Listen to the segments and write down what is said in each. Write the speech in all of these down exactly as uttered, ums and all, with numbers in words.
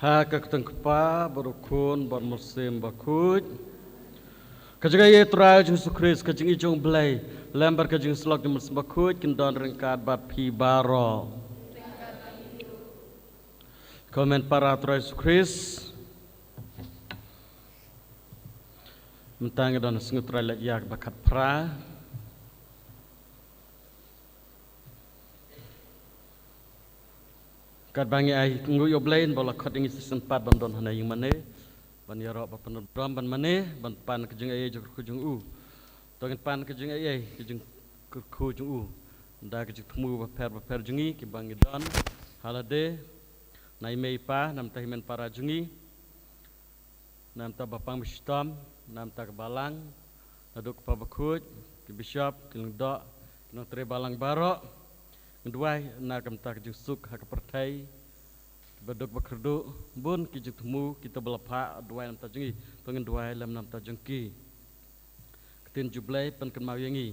Ha ka kyrteng u Kpa, bad u Khun, bad u Mynsiem Bakhuid. Ka jingaiei u Trai jong U Jisu Khrist, ka jingïeit jong U Blei, lem bad ka jingïasyllok jong U Mynsiem Bakhuid, kin don ryngkat bad phi baroh. Ko hynmen para ha U Trai Jisu Khrist. Mynta ngi don ha ka sngi U Trai Laitia kaba khatphra. Katba ngi ai nguh ïa U Blei ba u la khot ïa ngi shisien pat ban don hangne ïing mane, ban ïaroh bad pyndonkam ban mane, ban pan ka jingaiei jong ka kyrkhu jong u. To ngin pan ka jingaiei ka jong ka kyrkhu jong u da ka jingthmu bapher bapher jong ngi kiba ngi don ha lade, na i mei i pa, na bynta i hynmen para jong ngi, na bynta ba pang ba shitom, na bynta ka balang, naduh u Kpa Bakhuid, ki bishop, ki lyngdoh, ki nongtrei balang baroh. Ngi duwai na ka bynta ka jingsuk ha ka pyrthei, kiba duk ba kyrduh, bun ki jingthmu, kita ba la phah duwai na bynta jong ngi, to ngin duwai lem na bynta jong ki. Ka ktien U Blei pynkynmaw ïa ngi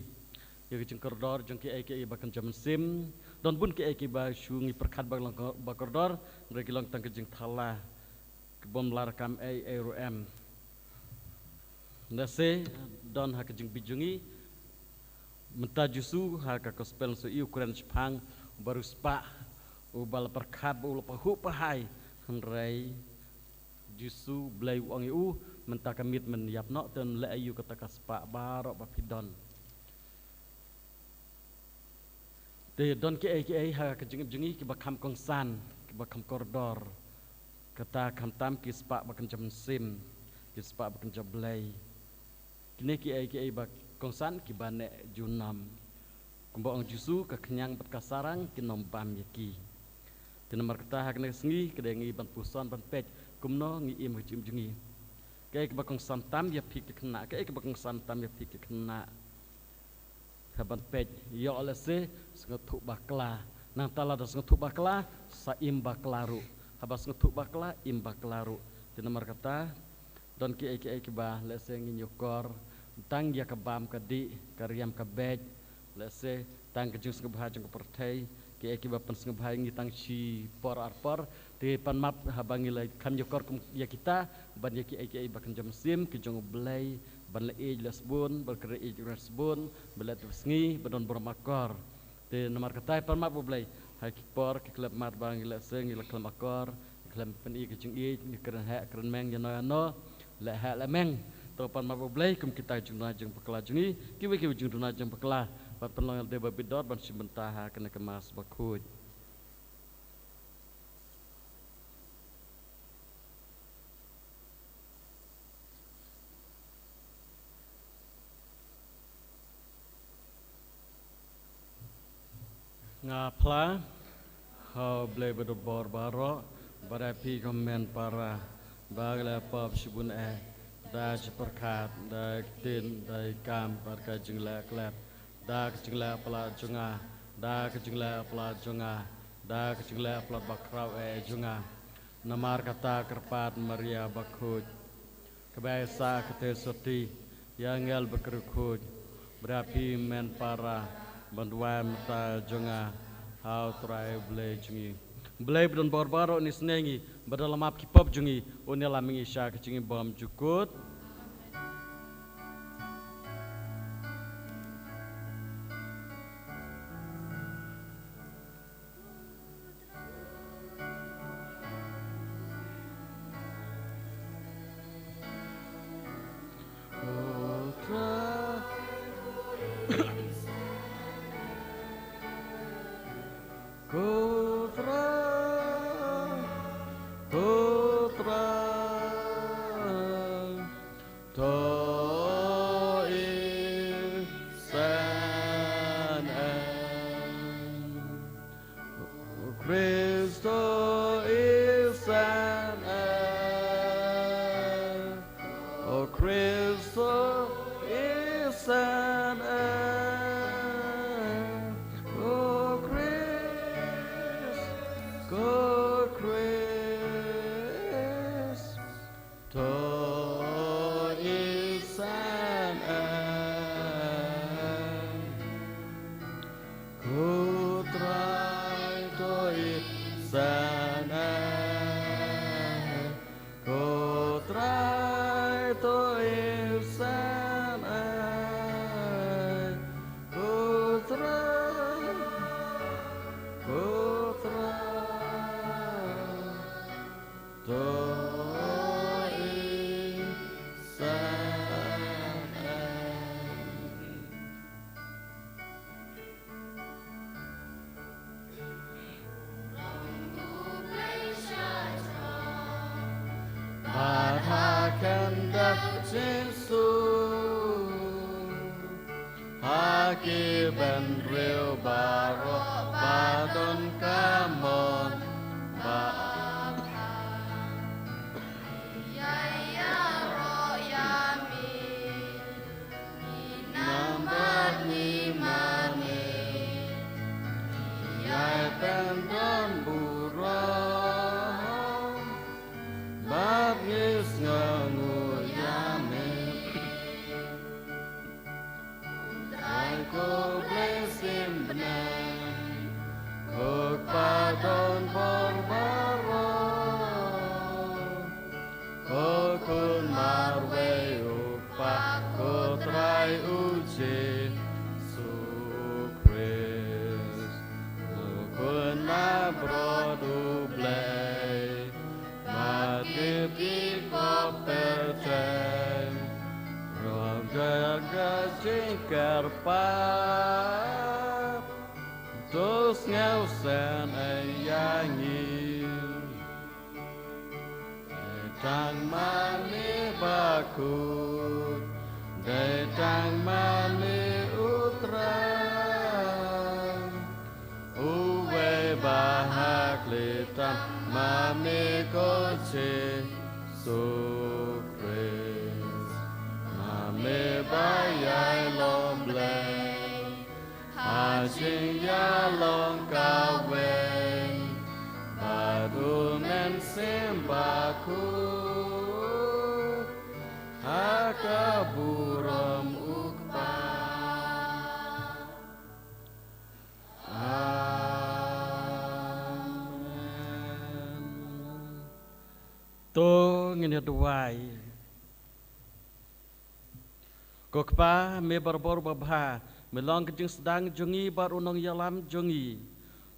ïa ka jingkordor jong kiei kiei ba kynja mynsiem. Don bun kiei kiei ba shu ngi pyrkhat ba long ba kordor, hynrei ki long tang ka jingthala, ki bym lah rakam ei ei ruh em. Lehse don ha ka jingbieit jong ngi, mynta U Jisu ha ka gospel ngi ïohi u kren shaphang u bariewspah, uba la pyrkhat ba u la pahuh pahai, hynrei U Jisu Blei u ong ïa u, mynta ka miet men ïap noh, te men leh aïu kata ka spah baroh ba phi don. Te don kiei kiei ha ka jingim jong ngi kiba kham kongsan, kiba kham kordor. Kata khamtam ki spah ba kynja mynsiem, ki spah ba kynja Blei. Kine kiei kiei ba kongsan kiba neh junom. Kumba ong U Jisu, ka khñiang bad ka sarang kin ym bam ïa ki. Te namar kata ha kane ka sngi ka dei ngi ban puson ban peit kumno ngi im ha ka jingim jong ngi. Kaei kaba kongsan tam ïa phi ki khynnah, kaei kaba kongsan tam ïa phi ki khynnah. Haba peit ïoh lehse sngewthuh bakla. Nangta lada sngewthuh bakla, sa im bakla ruh. Haba sngewthuh bakla, im bakla ruh. Te namar kata, don kiei kiei kiba lehse ngin ïakor, tang ïa ka bam ka dih, ka riam ka beit, lehse tang ka jingsngewbha jong ka pyrthei, kiei kiba pynsngewbha ïa ngi tang shi por ar por. Te pan map haba ngi la kham ïakor kum ïa kita, ban ïa kiei kiei ba kynja mynsiem ki jong U Blei, ban leh ïeit leh sbun, ban kren ïeit kren sbun, ban leh tip sngi, ban don burom akor. Te namar kata pan map U Blei, ha ki por ki khlem mat ba ngi lehse ngi la khlem akor, ngi khlem pyni ka jingïeit, ngi kren heh kren meng ïano ïano, leh heh leh meng. To pan map U Blei kum kita ki jingduna jingbakla jong ngi, kiwei kiwei ki jingduna jingbakla, ban pynlong ïa lade ba bit dor ban shim bynta ha kane ka Mass bakhuid. Nga phla ha U Blei badonbor baroh, bad ïa phi ko hynmen para, ba ngi la pop shibun eh, da ka jingpyrkhat, da ka ktien, da ka kam, bad ka jingleh klet, da ka jingleh palat jong nga, da ka jingleh palat jong nga, da ka jingleh palat bakhraw eh jong nga. Namar kata kyrpad Maria bakhuid, kaba ïasah ka theisotti ïa ki angel ba kyrkhuid, bad ïa phi hynmen para, ban duwai mynta jong nga ha U Trai U Blei jong ngi. Blei badonbor baroh un isynei ïa ngi, bad da la map ki pop jong ngi, un ïalam ïa ngi sha ka jingim bymjukut. Kynduh Jisu ha ki bynriew baroh ba don ka mon ba ïaroh ïa me. Ngi nang bad ngi mane, ngi ïai pyndon burom bad ngi sngewnguh ïa me. Trai ko Blei sim bneng, ko Kpa don bor baroh, ko Khun marwei u Kpa, ko Trai u Jisu Khrist, ko Khun na brot u Blei, bad ki pop pyrthei, ruh ka ka jingkyrpad, to sngewsih ïa ngi. Dei tang ma me bakhuid, dei tang ma me u Trai, uwei ba ha khlieh tam, ma me ko Jisu Khrist, ma me ba ïai long Blei ha jingïalong kawei bad u Mynsiem Bakhuid, ha ka burom u Kpa. Amen. To ngin ïa duwai. Ko Kpa, me barabor babha, me long ka jingsdang jong ngi bad u nongïalam jong ngi.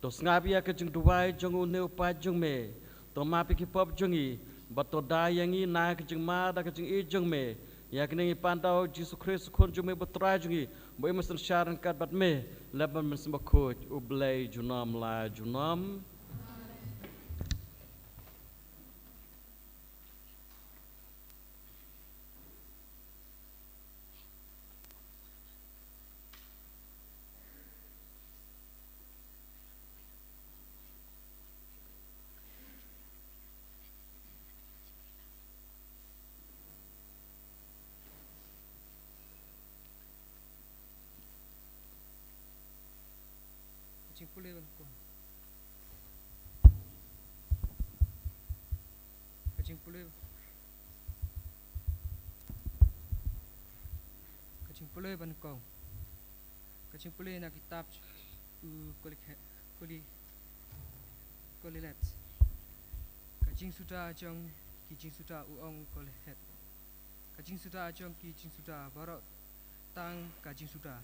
To sngap ïa ka jingduwai jong une u paid jong me. To map ïa ki pop jong ngi, bad to da ïa ngi na ka jingma da ka jingïeit jong me. Ïa kane ngi pan da u Jisu Khrist u Khun jong me bad Trai jong ngi, ba im synshar ryngkat bad me, lem bad Mynsiem Bakhuid, u Blei junom la junom. Ka jingpule ban kong. Ka jingpule. Ka jingpule ban kong. Ka jingpule na kitab u Kolikhe-, Koli-, Kohelet. Ka jingsuda jong ki jingsuda u ong u Kohelet. Ka jingsuda jong ki jingsuda baroh tang ka jingsuda.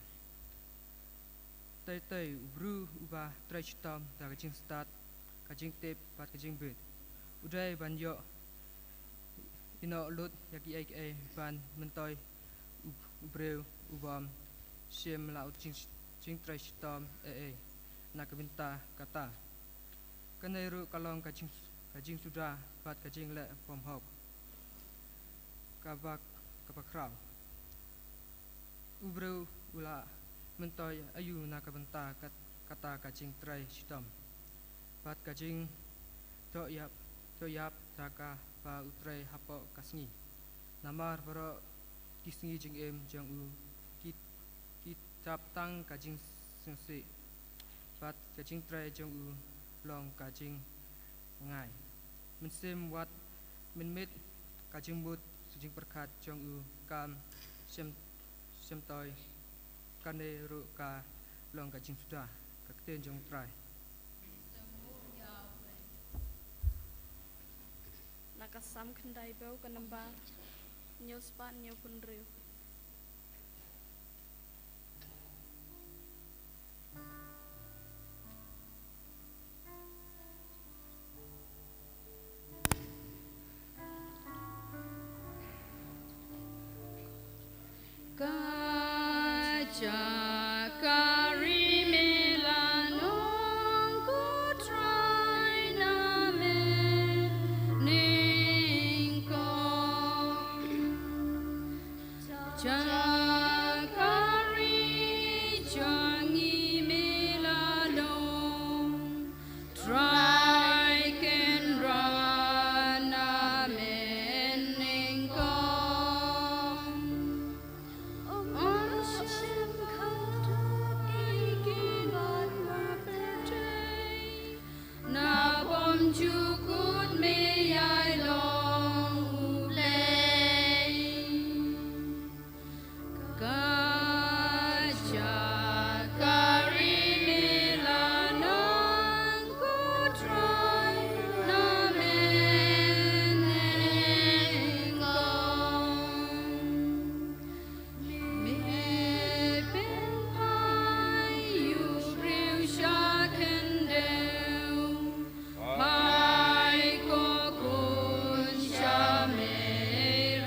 Tei tei u briew uba trei shitom da ka jingstad, ka jingtip bad ka jingbit, u dei ban ïoh ïehnoh lut ïa kiei kiei ban myntoi u, u briew u bym shim la u jing, jingtrei shitom ei ei na ka bynta kata. Kane ruh ka long ka jing, ka jingsuda bad ka jingleh bymhok kaba, kaba khraw. U briew u la myntoi aïu na ka bynta kat, kata ka jingtrei shitom bad ka jingdoh ïap, doh ïap da kaba u trei hapoh ka sngi? Namar baroh ki sngi jingim jong u ki, ki dap tang ka jingsngewsih bad ka jingtrei jong u long ka jingngai. Mynsiem wat mynmiet ka jingmut, ka jingpyrkhat jong u kam shym, shym toi. Kane ruh ka long ka jingsuda. Ka ktien jong u Trai. Na ka Salm khyndai phew, ka nombar hynñiew spah hynñiew phew hynriew. Ka jaka ri me la nong ko Trai na me nyngkong. Jaka ri jong ngi me la long, Trai Kynrad, na me nyngkong. Ym shym khatduh ïa ki mat ba pyrthei, na bymjukut me ïai long U Blei. Ka jaka ri me la long, ko Trai, na me nyngkong. Me pynphai ïa u briew sha khyndew, phai ko Khun sha me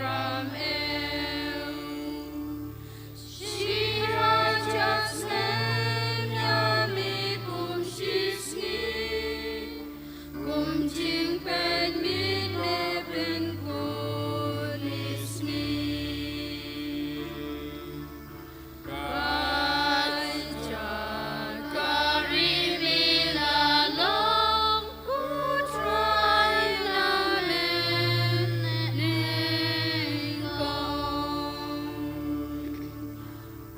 ram ew. Shi hajar snem ïa me kum shi sngi, kum jingpeit miet ne pynkhun ne sngi. Ka jaka ri me la long, ko Trai, na me nyngkong.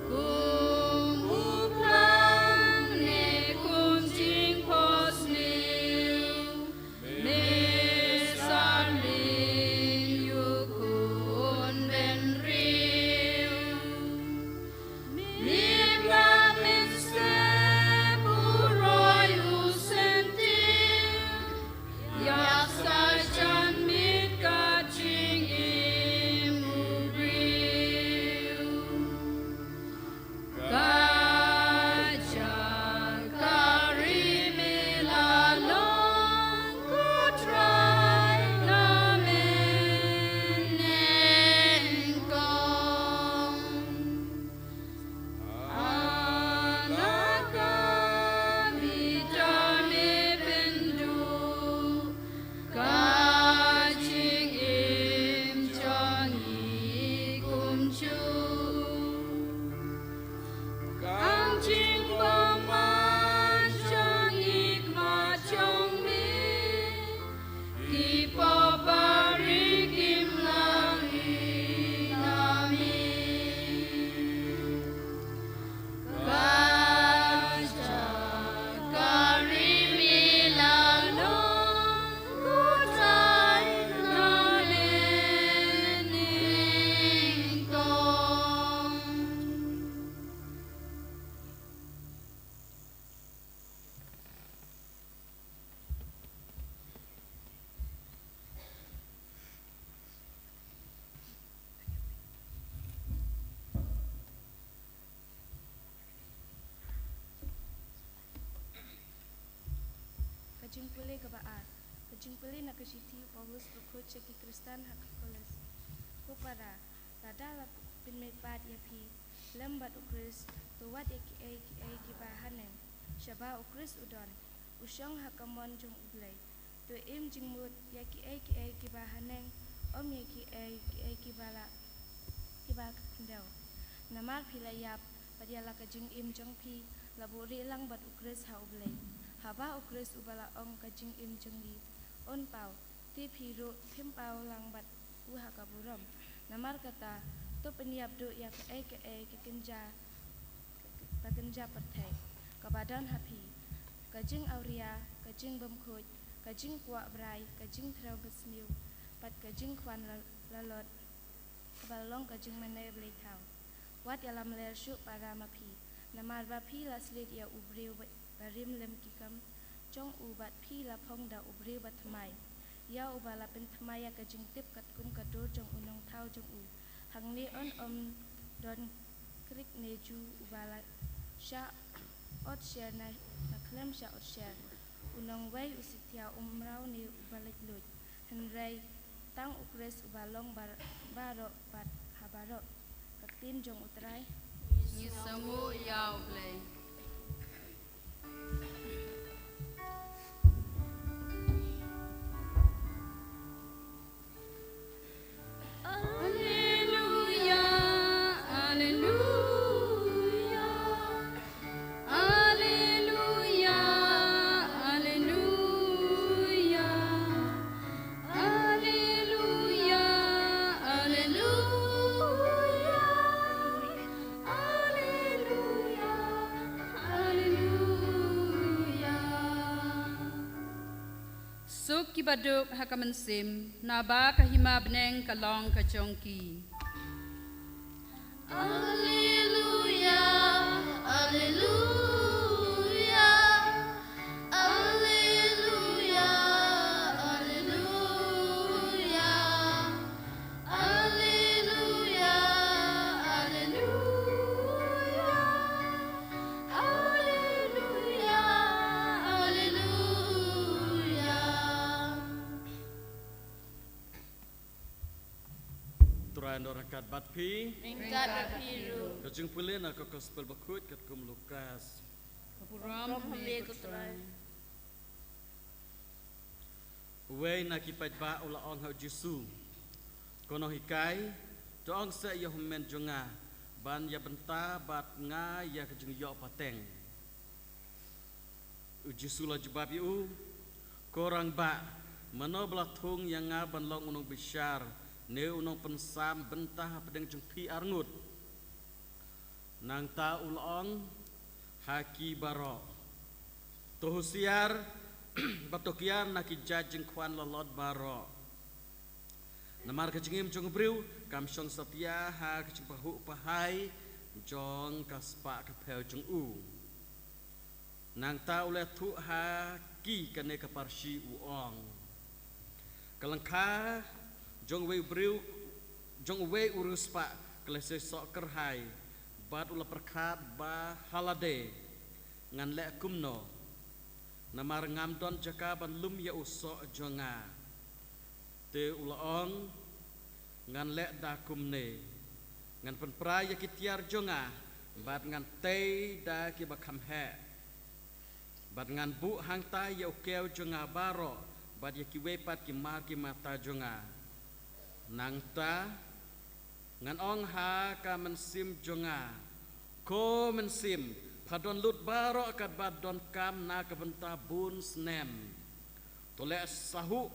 Kum u phlang ne kum jingphohsniew, me sarlin ïa u khun bynriew. Me pynlong mynstep u roi u syntiew, ïa ka sa jan miet ka jingim u briew. Ka jaka ri me la long, ko Trai, na me nyngkong. Ha la ka bynta me pynduh ka jingim jong ngi kumjuh. Ka jingbymman jong ngi khmat jong me, ki paw ba ri kim lah ri na me. Ka jaka ri me la long, ko Trai, na me nyngkong. Ka jingpule kaba ar. Ka jingpule na ka shithi u Paulus bakhuid sha ki Khristan ha Kolosi. Ko para, lada la pynmihpat ïa phi lem bad U Khrist, to wad ïa kiei kiei kiba haneng, shaba U Khrist u don, u shong ha ka mon jong U Blei. To im jingmut ïa kiei kiei kiba haneng, ym ïa kiei kiei kiba la, kiba khyndew. Namar phi la ïap, bad ïa la ka jingim jong phi la buhrieh lang bad U Khrist ha U Blei. Haba U Khrist uba la ong ka jingim jong ngi un paw, te phi ruh phim paw lang bad u ha ka burom. Namar kata, to pynïap duh ïa kaei kaei ka kynja, ka kynja pyrthei kaba don ha phi, ka jingawria, ka jingbymkhuid, ka jingkwah brai, ka jingtrew ka sniew, bad ka jingkhwan la, lalot, kaba long ka jingmane bleithaw. Wat ïalamler shuh para ma phi, namar ba phi la sliet ïa u briew ba, barim lem ki kam jong u, bad phi la phong da u briew bathymmai, ïa uba la pynthymmai ïa ka jingtip katkum ka dur jong u Nongthaw jong u. Hangne un ym don Grik ne Jiw, uba la shah otsher ne, ne khlem shah otsher, u nongwei, u sithiah, u mraw ne u ba laitluid. Hynrei tang U Khrist uba long bar-, baroh bad ha baroh. Ka ktien jong U Trai. Ngi sngewnguh ïa U Blei. Alleluia, Ki baduk ha ka mynsiem, naba ka hima bneng ka long ka jong ki. Alleluia, alleluia, alleluia, alleluia. Alleluia, alleluia, alleluia, alleluia. Trai, ynda ryngkat bad phi. Ryngkat bad phi ruh. Ka jingpule na ka Gospel Bakhuid katkum Lukas. Ka burom ha me ko Trai. Uwei na ki paidbah u la ong ha u Jisu, Ko Nonghikai, to ong seh ïa u hynmen jong nga ban ïa bynta bad nga ïa ka jingïoh pateng. U Jisu la jubab ïa u, Ko rangbah, mano ba la thung ïa nga ban long u nongbishar ne u nongpynsam bynta hapdeng jong phi arngut? Nangta u la ong ha ki baroh, To husiar bad to kiar na ki jait jingkhwan lalot baroh. Namar ka jingim jong u briew kam shong satia ha ka jingpahuh pahai jong ka spah ka phew jong u. Nangta u la ïathuh ha ki kane ka parshi, u ong, Ka lyngkha jong uwei u briew, jong uwei u riewspah ka la sei soh kyrhai, bad u la pyrkhat ba ha lade, Ngan leh kumno? Namar ngam don jaka ban lum ïa u soh jong nga. Te u la ong, Ngan leh da kumne: Ngan pynpra ïa ki tiar jong nga, bad ngan tei da kiba kham heh, bad ngan buh hangta ïa u kew jong nga baroh, bad ïa kiwei pat ki mar ki mata jong nga. Nangta ngan ong ha ka mynsiem jong nga, Ko mynsiem, pha don lut baroh katba donkam na ka bynta bun snem. To leh sahuh,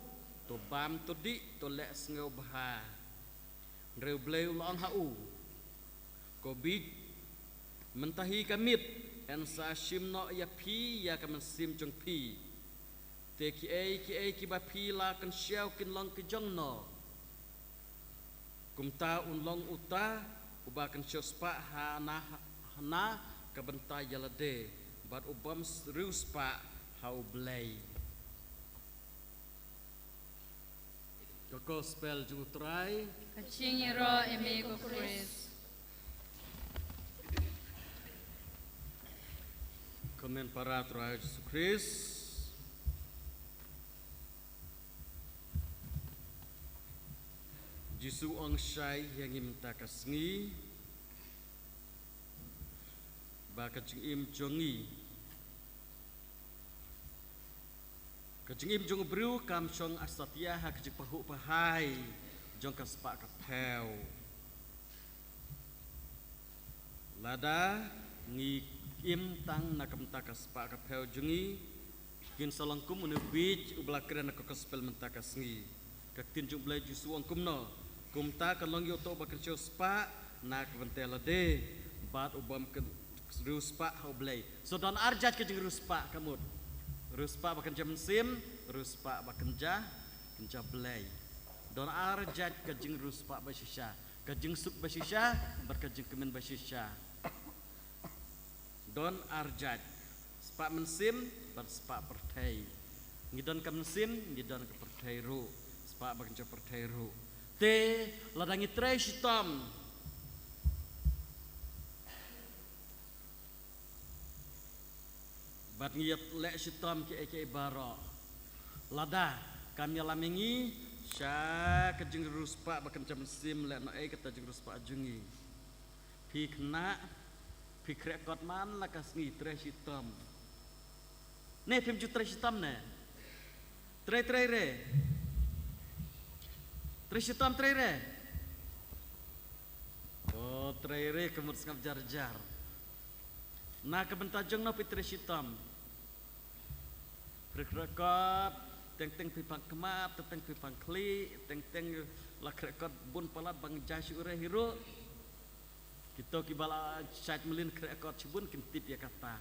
to bam, to dih, to leh sngewbha. Hynrei U Blei u la ong ha u, Ko bieit, mynta hi ka miet yn sa shim noh ïa phi ïa ka mynsiem jong phi. Te kiei kiei kiba phi la kynshew kin long ki jong no. Kumta un long uta uba kynshew spah ha na, ha na ka bynta ïa lade, bad u bym riewspah ha U Blei. Ka Gospel jong U Trai. Ka jingïaroh ïa me ko Khrist. Kmen para Trai Jisu Khrist. Jisu ong shai ïa ngi mynta ka sngi ba ka jingim jong ngi, ka jingim jong u briew kam shong satia ha ka jingpahuh pahai jong ka spah ka phew. Lada ngi im tang na ka bynta ka spah ka phew jong ngi, ngin sa long kum une u bieit uba la kren ha ka Gospel mynta ka sngi. Ka ktien jong U Blei, Jisu ong kumno? Kumta kan long ïa uto uba kynshew spah na ka bynta lade, bad u bym kyn-, riewspah ha U Blei. So don ar jait ka jingriewspah ka mut. Riewspah ba kynja mynsiem, riewspah ba kynja, kynja Blei. Don ar jait ka jingriewspah ba shisha. Ka jingsuk ba shisha bad ka jingkmen ba shisha. Don ar jait. Spah mynsiem bad spah pyrthei. Ngi don ka mynsiem, ngi don ka pyrthei ruh. Spah ba kynja pyrthei ruh. Te lada ngi trei shitom bad ngi ïaleh shitom kiei kiei baroh, lada kam ïalam ïa ngi sha ka jingriewspah ba kynja mynsiem, lehnohei kata jingriewspah jong ngi. Phi khynnah, phi khreh kot man la ka sngi trei shitom. Ne phim ju trei shitom ne? Trei, trei re. Trei shitom trei re. O, trei re, ka mut sngap jar jar. Na ka bynta jong no phi trei shitom? Phi khreh kot, teng teng phi pang khmat, teng teng phi pang khlieh, teng teng la khreh kot bun palat ba ngi jia shuh re hi ruh. Kito kiba la shait mlien khreh kot shibun kin tip ïa kata.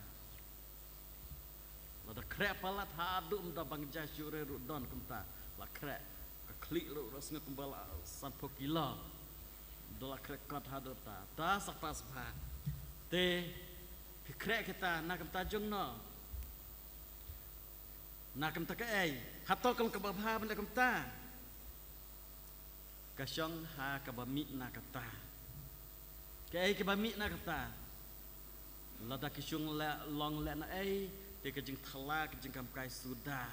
Lada khreh palat haduh mynta bang ja shuh re ruh don kumta. La khreh ka khlieh ruh la sngew kumba la sanphew kilo. Da la khreh kot haduh ta. Ta sa kpa sbha. Te phi khreh kita na kumta jong no. Na kumta kaei? Hato ka long kaba bha ban leh kumta? Ka shong ha kaba mih na kata. Kaei kaba mih na kata? Lada ki shong leh long lehnohei, te ka jingthala ka jingkam kai suda.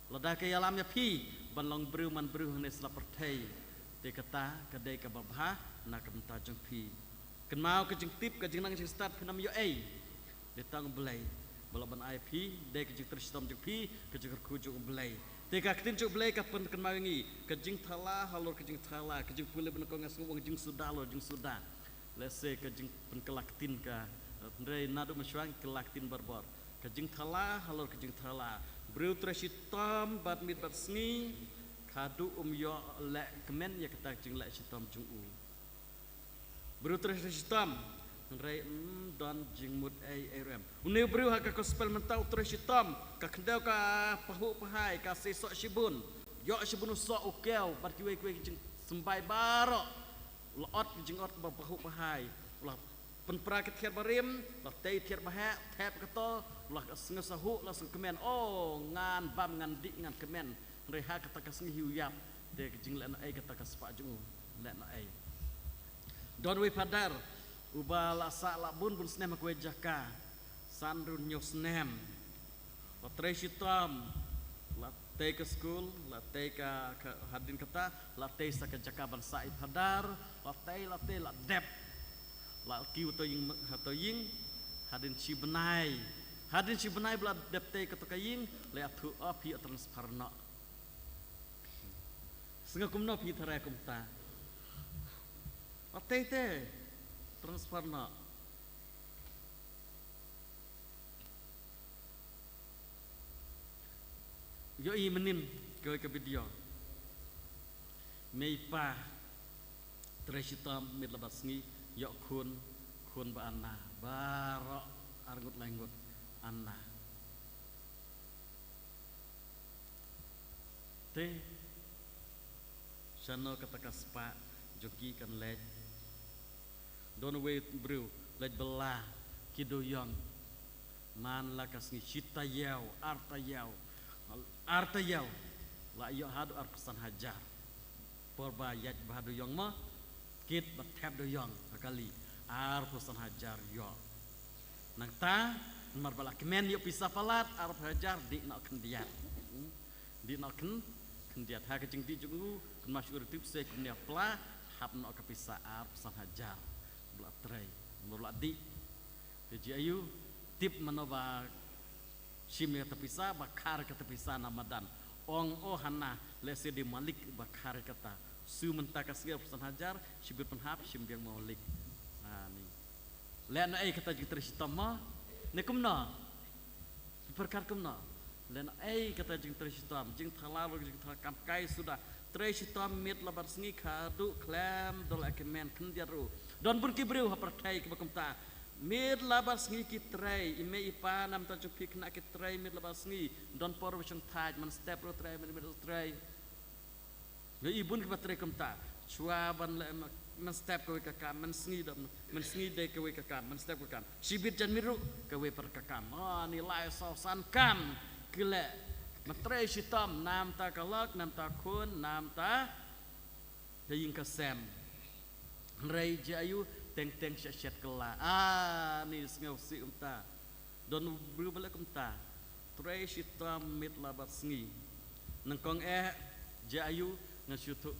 Lada ka ïalam ïa phi ban long briew man briew hangne sla pyrthei, te kata ka dei kaba bha na ka bynta jong phi. Kynmaw ka jingtip, ka jingnang jingstad phin ym ïoh ei. Dei tang U Blei ba lah ban ai phi, dei ka jingtrei shitom jong phi, ka jingkyrkhu jong U Blei. Te ka ktien jong U Blei ka pynkynmaw ïa ngi, ka jingthala halor ka jingthala, ka jingpule ba nyngkong nga sngew ong jingsuda halor jingsuda. Lehse ka jingpynkylla ktien ka, eh, hynrei naduh mynshuwa ngi kylla ktien barabor. Ka jingthala halor ka jingthala. Briew trei shitom bad miet bad sngi, haduh um ïoh leh kmen ïa kata ka jingleh shitom jong u. Briew trei shitom, hynrei ym don jingmut ei ei ruh em. Une u briew ha ka gospel mynta u trei shitom, ka khyndew ka pahuh pahai, ka sei soh shibun. Ïoh shibun u soh u kew bad kiwei kiwei ki jingsymbai baroh. U la ot ki jingot ba pahuh pahai. U la pynpra ki thiar barim, u la tei thiar baheh, thep kato, u la sngew sahuh, u la sngew kmen. Oh, ngan bam, ngan dih, ngan kmen. Hynrei ha kata ka sngi hi u ïap. Te ka jinglehnohei kata ka spah jong u. Lehnohei. Don uwei u phadar uba la sah la bun bun snem ha kawei jaka. San ruh hynñiew snem. La trei shitom. La tei ka skul, la tei ka, ka hadien kata, la tei sa ka jaka ban sah i phadar, la tei, la tei, la dep. La kiew ha to ïing, ha to ïing, hadien shi bnai. Hadien shi bnai ba la dep tei kato ka ïing, la ïathuh, oh, phi ïoh transfer noh. Sngew kumno phi tharai kumta? Ot tei te transfer noh. Ïohi mynnin kawei ka video. Mei pa trei shitom miet la bad sngi, ïoh khun, khun ba ana, baroh arngut laingut ana. Te shano kata ka spah jong ki kan leit? Don uwei u briew leit bylla ki dewïong. Man la ka sngi, shi taïew, ar taïew, ar taïew, la ïoh haduh arphew san hajar. Por ba ïaid bha dewïong mo, kit bad thep dewïong ha kali, arphew san hajar ïoh. Nangta namar ba la kmen ïoh pisa palat arphew hajar, dih noh khyndiat. Hmm. Dih noh khyn, khyndiat. Ha ka jingdih jong u, kynmaw shu ri tip se kumne pla, hap noh ka pisa arphew san hajar. Ba la trei, ba la dih. Te jia aiu, tip mano ba shim ïa kata pisa, ba khar kata pisa na madan? Ong, oh, hana, lehse dei malik ba khar kata. Shu mynta ka sngi arphew san hajar, shibit pynhap, shim biang malik. Ani. Lehnohei kata jingtrei shitom mo? Ne kumno? Pyrkhat kumno? Lehnohei kata jingtrei shitom, jingthala ruh, jingthala kam kai suda. Trei shitom miet la bad sngi, khadduh khlem da leh kmen khyndiat ruh. Don bun ki briew ha pyrthei kiba kumta. Miet la bad sngi ki trei, i mei i pa namar jong phi khynnah ki trei miet la bad sngi. Don por ba shong thait, mynstep ruh trei, mynmiet ruh trei. Nga i bun kiba trei kumta. Shuwa ban leh, mynstep kawei ka kam, mynsngi da, mynsngi dei kawei ka kam, mynstep ka kam. Shibit janmiet ruh kawei pat ka kam. Ah, ni lai saw san kam ki leh. Ban trei shitom, namar ka lok, namar khun, namar ka ïing ka sem. Hynrei jia aiu, teng teng shet shet kylla. Ah, ni sngewsih kumta. Don u briew ba leh kumta. Trei shitom miet la bad sngi. Nyngkong eh, jia aiu, nga shu thuh.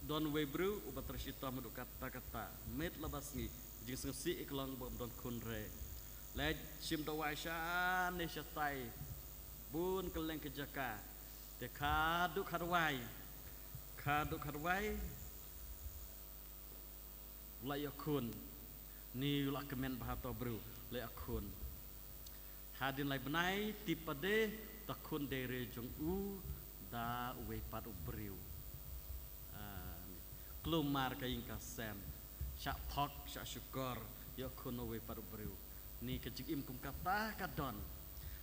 Don uwei u briew uba trei shitom haduh katta katta. Miet la bad sngi. Jingsngewsih i ka long ba um don khun re. Leit shim dawai shane shatai. Bun kylleng ki jaka. Te khadduh khadwai. Khadduh khadwai. La ïoh khun. Ni u la kmen bha to briew, la ïoh khun. Hadien lai bnai tip pat de, to khun dei re jong u, da uwei pat u briew. Ah, ni. Kulmar ka ïing ka sem. Shah thok, shah shukor, ïoh khun uwei pat u briew. Ni ka jingim kum kata ka don.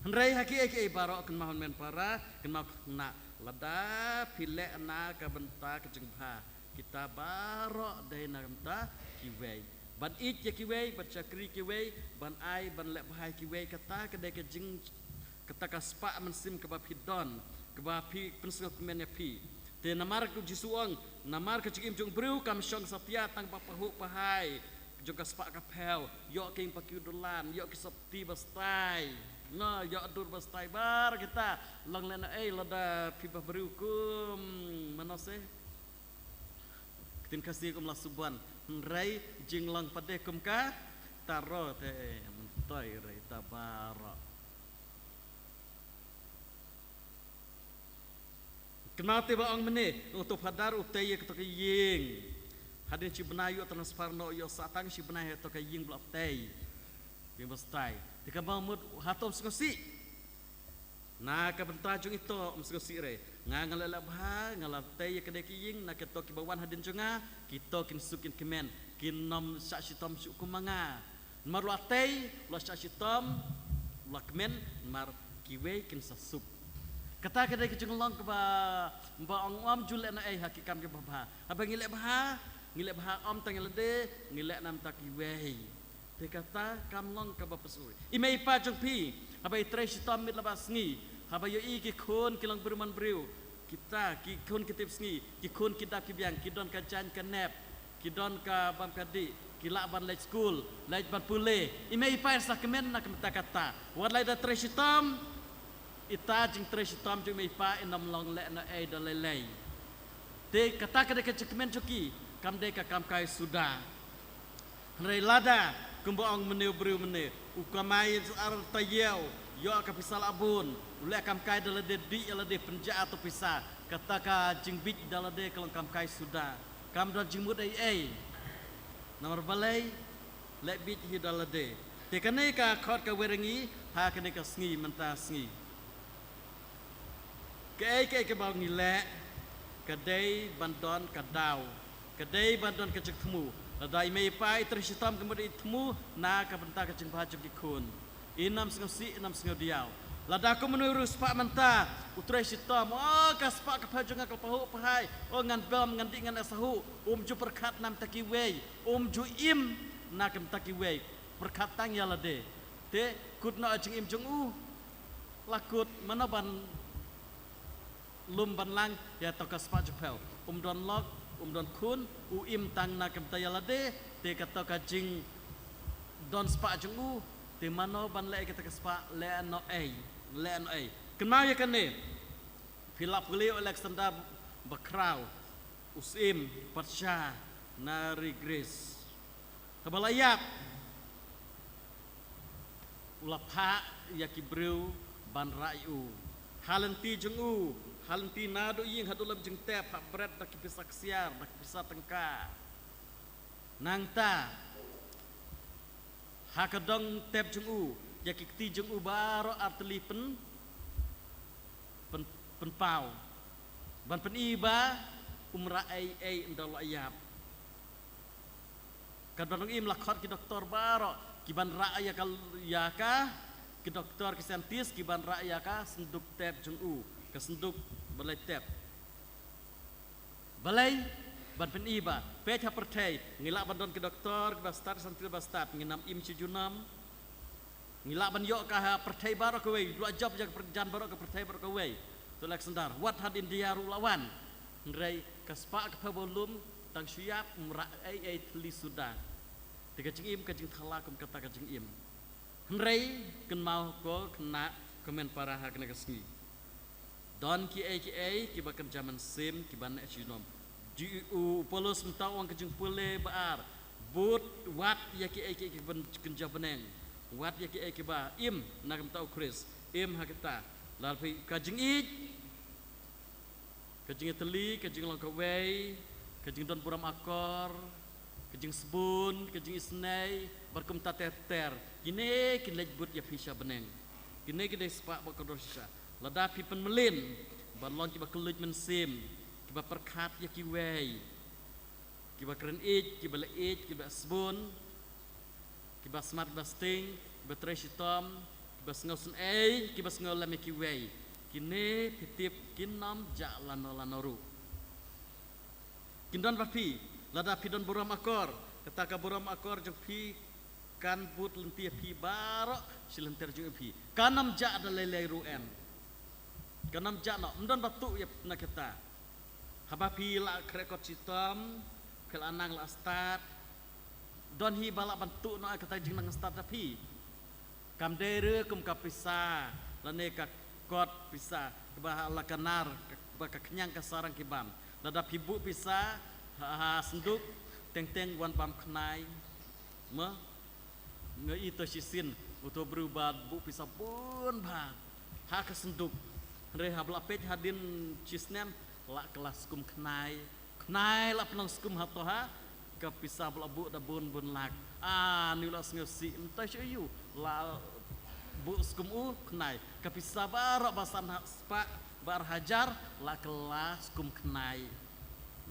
Hynrei ha kiei kiei baroh, kynmaw, hynmen para, kynmaw, khynnah, lada phi leh na ka bynta ka jingbha, kita baroh dei na ka bynta kiwei. Ban ïeit ïa kiwei, ban shakri kiwei, ban ai, ban leh bha ïa kiwei, kata ka dei ka jing, kata ka spah mynsiem kaba phi don, kaba phi pynsngewkmen ïa phi. Te namar ka Jisu ong, namar ka jingim jong u briew kam shong satia tang ba pahuh pahai jong ka spah ka phew, ïoh ki ïing ba kiew dulan, ïoh ki sopti ba stai. Nga, ïoh dur ba stai, baroh kita. Long lehnohei lada phi ba briew kum Manase. Ktien Khasi kum la subon. Hynrei jinglong pat de kum ka taro te, myntoi rei ta baroh. Kynmaw te ba ong mynne, ong to Phadar u tei ïa kato ka ïing. Hadien shi bnai ïoh transfer noh, ïoh sah tang shi bnai ha kato ka ïing ba la tei. Ïing ba stai. Te kynmaw mut hato ym sngewsih. Na ka bynta jong ito ym sngewsih re. Nga, nga la leh bha, nga la tei ïa kane ka ïing, na kito kiba wan hadien jong nga, kito kin suk kin kmen, kin ym shah shitom shuh kum ma nga. Namar la tei, la shah shitom, la kmen, namar kiwei kin sa suk. Kata ka dei ka jinglong kaba, ba ong ym ju lehnohei ha ki kam kiba bha. Haba ngi leh bha, ngi leh bha ym tang ïa lade, ngi leh na ka bynta kiwei. Te kata kam long kaba pyrshah. I mei i pa jong phi, haba i trei shitom miet la ba sngi, haba ïohi ki khun ki long briew man briew, kita ki khun ki tip sngi, ki khun ki dap ki biang, ki don ka jaiñ ka nep, ki don ka bam ka dih, ki lah ban leit skul, leit ban pule. I mei i pa i sa kmen na ka bynta kata. Wat la i da trei shitom, ita jingtrei shitom jong i mei i pa in ym long lehnohei da lei lei. Te kata ka dei ka jingkmen jong ki, kam dei ka kam kai suda. Hynrei lada, kumba ong mynne u briew mynne, u kamai ar taïew, ïoh ka pisa la bun, u leh kam kai da lade, dih ïa lade, pynjah ïa to pisa, kata ka jingbieit da lade ka long kam kai suda. Kam don jingmut ei ei. Namar balei, leh bieit hi da lade. Te kane ka khot ka wer ïa ngi ha kane ka sngi mynta sngi. Kaei kaei kaba ngi leh, ka dei ban don ka daw, ka dei ban don ka jingthmu. Lada i mei i pa i trei shitom, ka mut i thmu na ka bynta ka jingbha jong ki khun. In ym sngewsih, in ym sngewdiaw. Lada kum une u riewspah mynta u trei shitom, o, ka spah ka phew jong nga ka la pahuh pahai, o, ngan bam, ngan dih, ngan ïasahuh, um ju pyrkhat na ka bynta kiwei, um ju im na ka bynta kiwei, pyrkhat tang ïa lade. Te kut noh ka jingim jong u. La kut, mano ban lum ban lang ïa to ka spah jong u phew? Um don lok, um don khun, u im tang na ka bynta ïa lade, te kato ka jingdon spah jong u, te mano ban leh ïa kata ka spah? Lehnohei, lehnohei. Kynmaw ïa kane. Phi lah pule u Alexander Bakhraw, u syiem Persia na ri Greece. Haba la ïap, u la phah ïa ki briew ban rah ïa u. Ha lynti jong u, ha lynti naduh ïing haduh lem jingtep, hap bret da ki pisa ksiar, da ki pisa tyngka. Nangta, ha ka dong tep jong u, ïa ki kti jong u baroh ar tylli pyn, pyn, pynpaw. Ban pyni ba um rah ei ei ynda u la ïap. Katba long im la khot ki doktor baroh, ki ban rah ïa ka, ïa ka, ki doktor ki scientist, ki ban rah ïa ka synduk tep jong u, ka synduk ba leit tep. Balei? Ban pyni ba, peit ha pyrthei, ngi lah ban don ki doktor kiba stad, scientist ba stad, ngin ym im shi junom. Ngi lah ban ïoh ka ha pyrthei baroh kawei, la jop ïa ka pyrthei baroh, ka pyrthei baroh kawei. To Alexander, wat ha India ruh la wan. Hynrei ka spah ka phew ba u lum, tang shu ïap, um rah ei ei, thli suda. Te ka jingim ka jingthala kum kata ka jingim. Hynrei kynmaw ko khynnah, ko hynmen para, ha kane ka sngi don kiei kiei kiba kynja mynsiem, kiba neh shi junom. Ji u Paulus mynta u ong ka jingpule ba ar, bud, wat ïa kiei kiei kiba kynja bneng, wat ïa kiei kiba im na ka bynta u Khrist, im ha kita. Lada phi, ka jingïeit, ka jingïatylli, ka jinglong kawei, ka jingdon burom akor, ka jingsbun, ka jingisynei, bad kumta ter ter. Kine kin leit bud ïa phi sha bneng. Kine ki dei spah ba kordor shisha. Lada phi pynmlien ban long kiba kylluid mynsiem, kiba pyrkhat ïa kiwei, kiba kren ïeit, kiba leh ïeit, kiba sbun, kiba smat, kiba sting, kiba trei shitom, Ba sngewsynei, kiba sngewlem ïa kiwei. Kine phi tip kin ym jah lano lano ruh. Kin don bad phi, lada phi don burom akor, kata ka burom akor jong phi kan bud lynti ïa phi baroh shi lynter jong phi. Kan ym jah da lei lei ruh em. Kan ym jah noh, ym don ba tuh ïa na kata. Haba phi la khreh kot shitom, phi la nang la stad. Don hi ba lah ban tuh noh ïa kata jingnang stad da phi. Kam dei re kum ka pisa, lane ka kot pisa, kaba la ka nar, kaba ka khñiang ka sarang ki bam. Lada phi buh pisa ha, ha synduk, teng teng wan bam khnai. Mo? Nga i to shisien, uto briew ba buh pisa bun bha ha ka synduk. Hynrei haba la peit hadien shi snem, la kylla skum khnai. Khnai la pynlong skum ha to ha ka pisa ba la buh da bun bun lak. Ani u la sngewsih, mynta shu ïoh la buh skum u khnai. Ka pisa baroh ba san ha spah, ba ar hajar, la kylla skum khnai.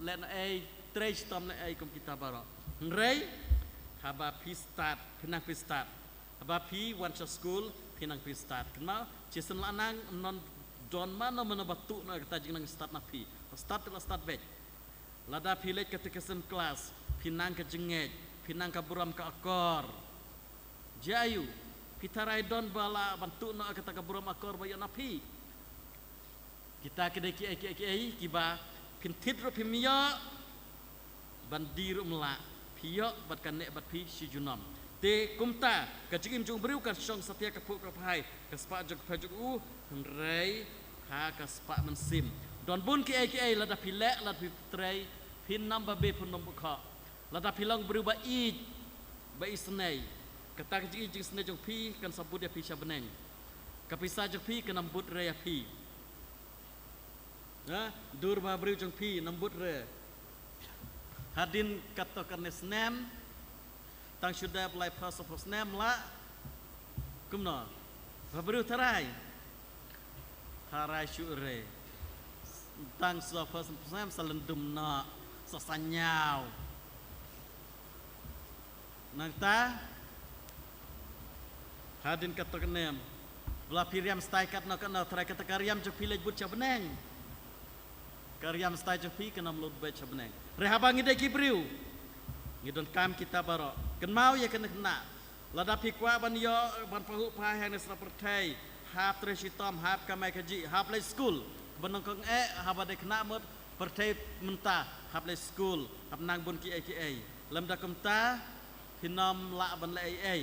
Lehnohei, trei shitom nohei kum kita baroh. Hynrei haba phi stad, phi nang phi stad. Haba phi wan sha skul, phi nang phi stad. Kynmaw, shisien la nang, ym don mano mano ba tuh noh ïa kata jingnang stad na phi. Ba stad te la stad beit. Lada phi leit katekism klas, phi nang ka jingngeit, phi nang ka burom ka akor. Jia aiu, phi tharai don ba lah ban tuh noh ïa kata ka burom akor ba ïoh na phi. Kita ki dei kiei kiei kiei kiba phin thied ruh phim ïoh, ban die ruh ym lah, phi ïoh bad ka neh bad phi shi junom. Te kumta, ka jingim jong u briew kan shong satia ka phuh ka phai, ka spah jong ka phew jong u, hynrei ha ka spah mynsiem. Don bun kiei kiei, lada phi leh, lada phi trei, phin ym babe, phin ym bukhoh. Lada phi long briew ba ïeit, ba isynei, kata ka jingïeit jingisynei jong phi kan sa bud ïa phi sha bneng. Ka pisa jong phi kan ym bud re ïa phi. Ha, dur bhabriew jong phi, ym bud re. Hadien katto katne snem, tang shu dep lai phew saw phew snem la. Kumno? Bhabriew tharai. Tharai shuh re. Tang saw phew saw phew snem sa lyndum noh, sa sñiaw. Nangta, hadien katto katne, ba la phi riam stai katno katno, tharai kata ka riam jong phi leit bud sha bneng. Ka riam stai jong phi kan ym lut beit sha bneng. Hynrei haba ngi dei ki briew, ngi donkam kita baroh. Kynmaw ïa kane khynnah. Lada phi kwah ban ïoh, ban pahuh pahai hangne sha pyrthei, hap trei shitom, hap kamai kajih, hap leit skul. Kaba nyngkong eh, haba dei khynnah mut, pyrthei mynta, hap leit skul, hap nang bun kiei kiei. Lymda kumta, phin ym lah ban leh ei ei.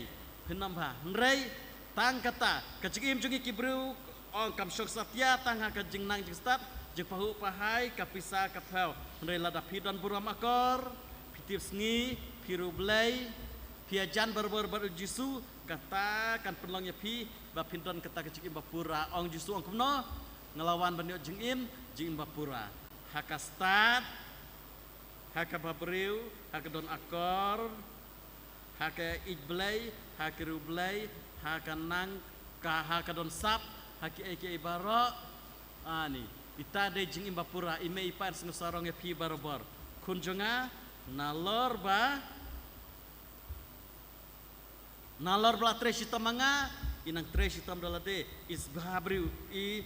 Phin ym bha. Hynrei, tang kata, ka jingim jong ngi ki briew, ong kam shong satia tang ha ka jingnang jingstad, jingpahuh pahai, ka pisa ka phew. Hynrei lada phi don burom akor, phi tipsngi, phi riewblei, phi ïajan barabor bad u Jisu, kata kan pynlong ïa phi ba phin don kata ka jingim bapura. Ong Jisu ong kumno, nga la wan ban ïoh jingim, jingim bapura. Ha ka stad, ha ka bhabriew, ha ka don akor, ha ka ïeit Blei, ha ka riewblei, ha ka nang, ka, ha ka don sap, ha kiei kiei baroh. Ani, ita dei jingim bapura, i mei i pa, yn sngewsarong ïa phi barabor. Khun jong nga, nalor ba, nalor ba la trei shitom ma nga, i nang trei shitom da lade, i sbha briew, i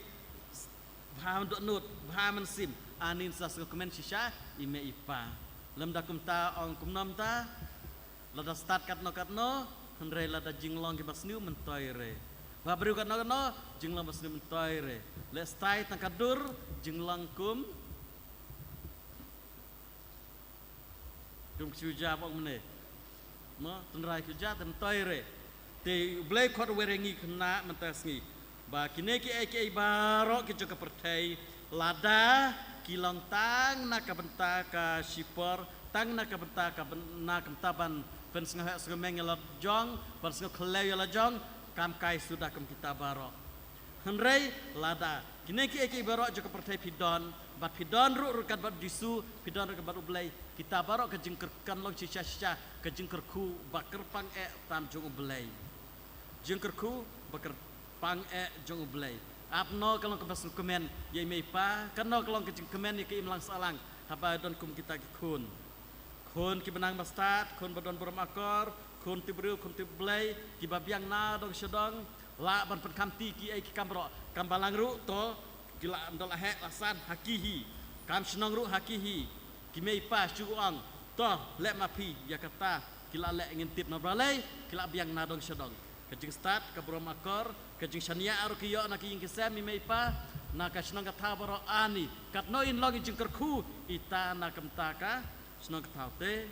sbha dohnud, bha mynsiem, ani yn sa sngewkmen shisha, i mei i pa. Lymda kumta ong kumno mynta, lada stad katno katno, hynrei lada jinglong kiba sniew myntoi re. Bhabriew katno katno, jinglong ba sniew myntoi re. Leh stai tang ka dur, jinglong kum, kum shu ja bok mne. Mo, tynrai shu ja te myntoi re. Te U Blei khot wer ïa ngi khynnah mynta sngi. Ba kine kiei kiei baroh ki jong ka pyrthei, lada ki long tang na ka bynta ka shipor, tang na ka bynta ka byn-, na ka bynta ban pynsngewheh sngewmeng ïa la jong, ban sngewkhlaiñ ïa la jong, kam kai suda kum kita baroh. Hynrei lada kine kiei kiei baroh jong ka pyrthei phi don, bad phi don ruh ryngkat bad Jisu, phi don ryngkat bad U Blei, kita baroh ka jingkyrkhu kan long shisha shisha, ka jingkyrkhu ba kyrpang eh tam jong U Blei. Jingkyrkhu ba kyrpang eh jong U Blei. Ap no ka long kaba sngewkmen ïa i mei i pa, kano ka long ka jingkmen ïa ka imlang sahlang, haba don kum kita ki khun. Khun kiba nang ba stad, khun ba don burom akor, khun tip briew, khun tip Blei, kiba biang na dong sha dong, Lah ban pynkhamti kiei ki kam baroh, kam balang ruh to, ki la ym don la heh la san ha ki hi, kam shnong ruh ha ki hi, ki mei pa shu ong to, leh ma phi ïa kata, ki la leh, ngin tip na balei, ki la biang na dong sha dong. Ka jingstad, ka burom akor, ka jingshaniah ruh ki ïoh na ki ïing ki sem, i mei i pa, na ka shnong ka thaw baroh ani, katno in long i jingkyrkhu ita na ka bynta ka shnong ka thaw te,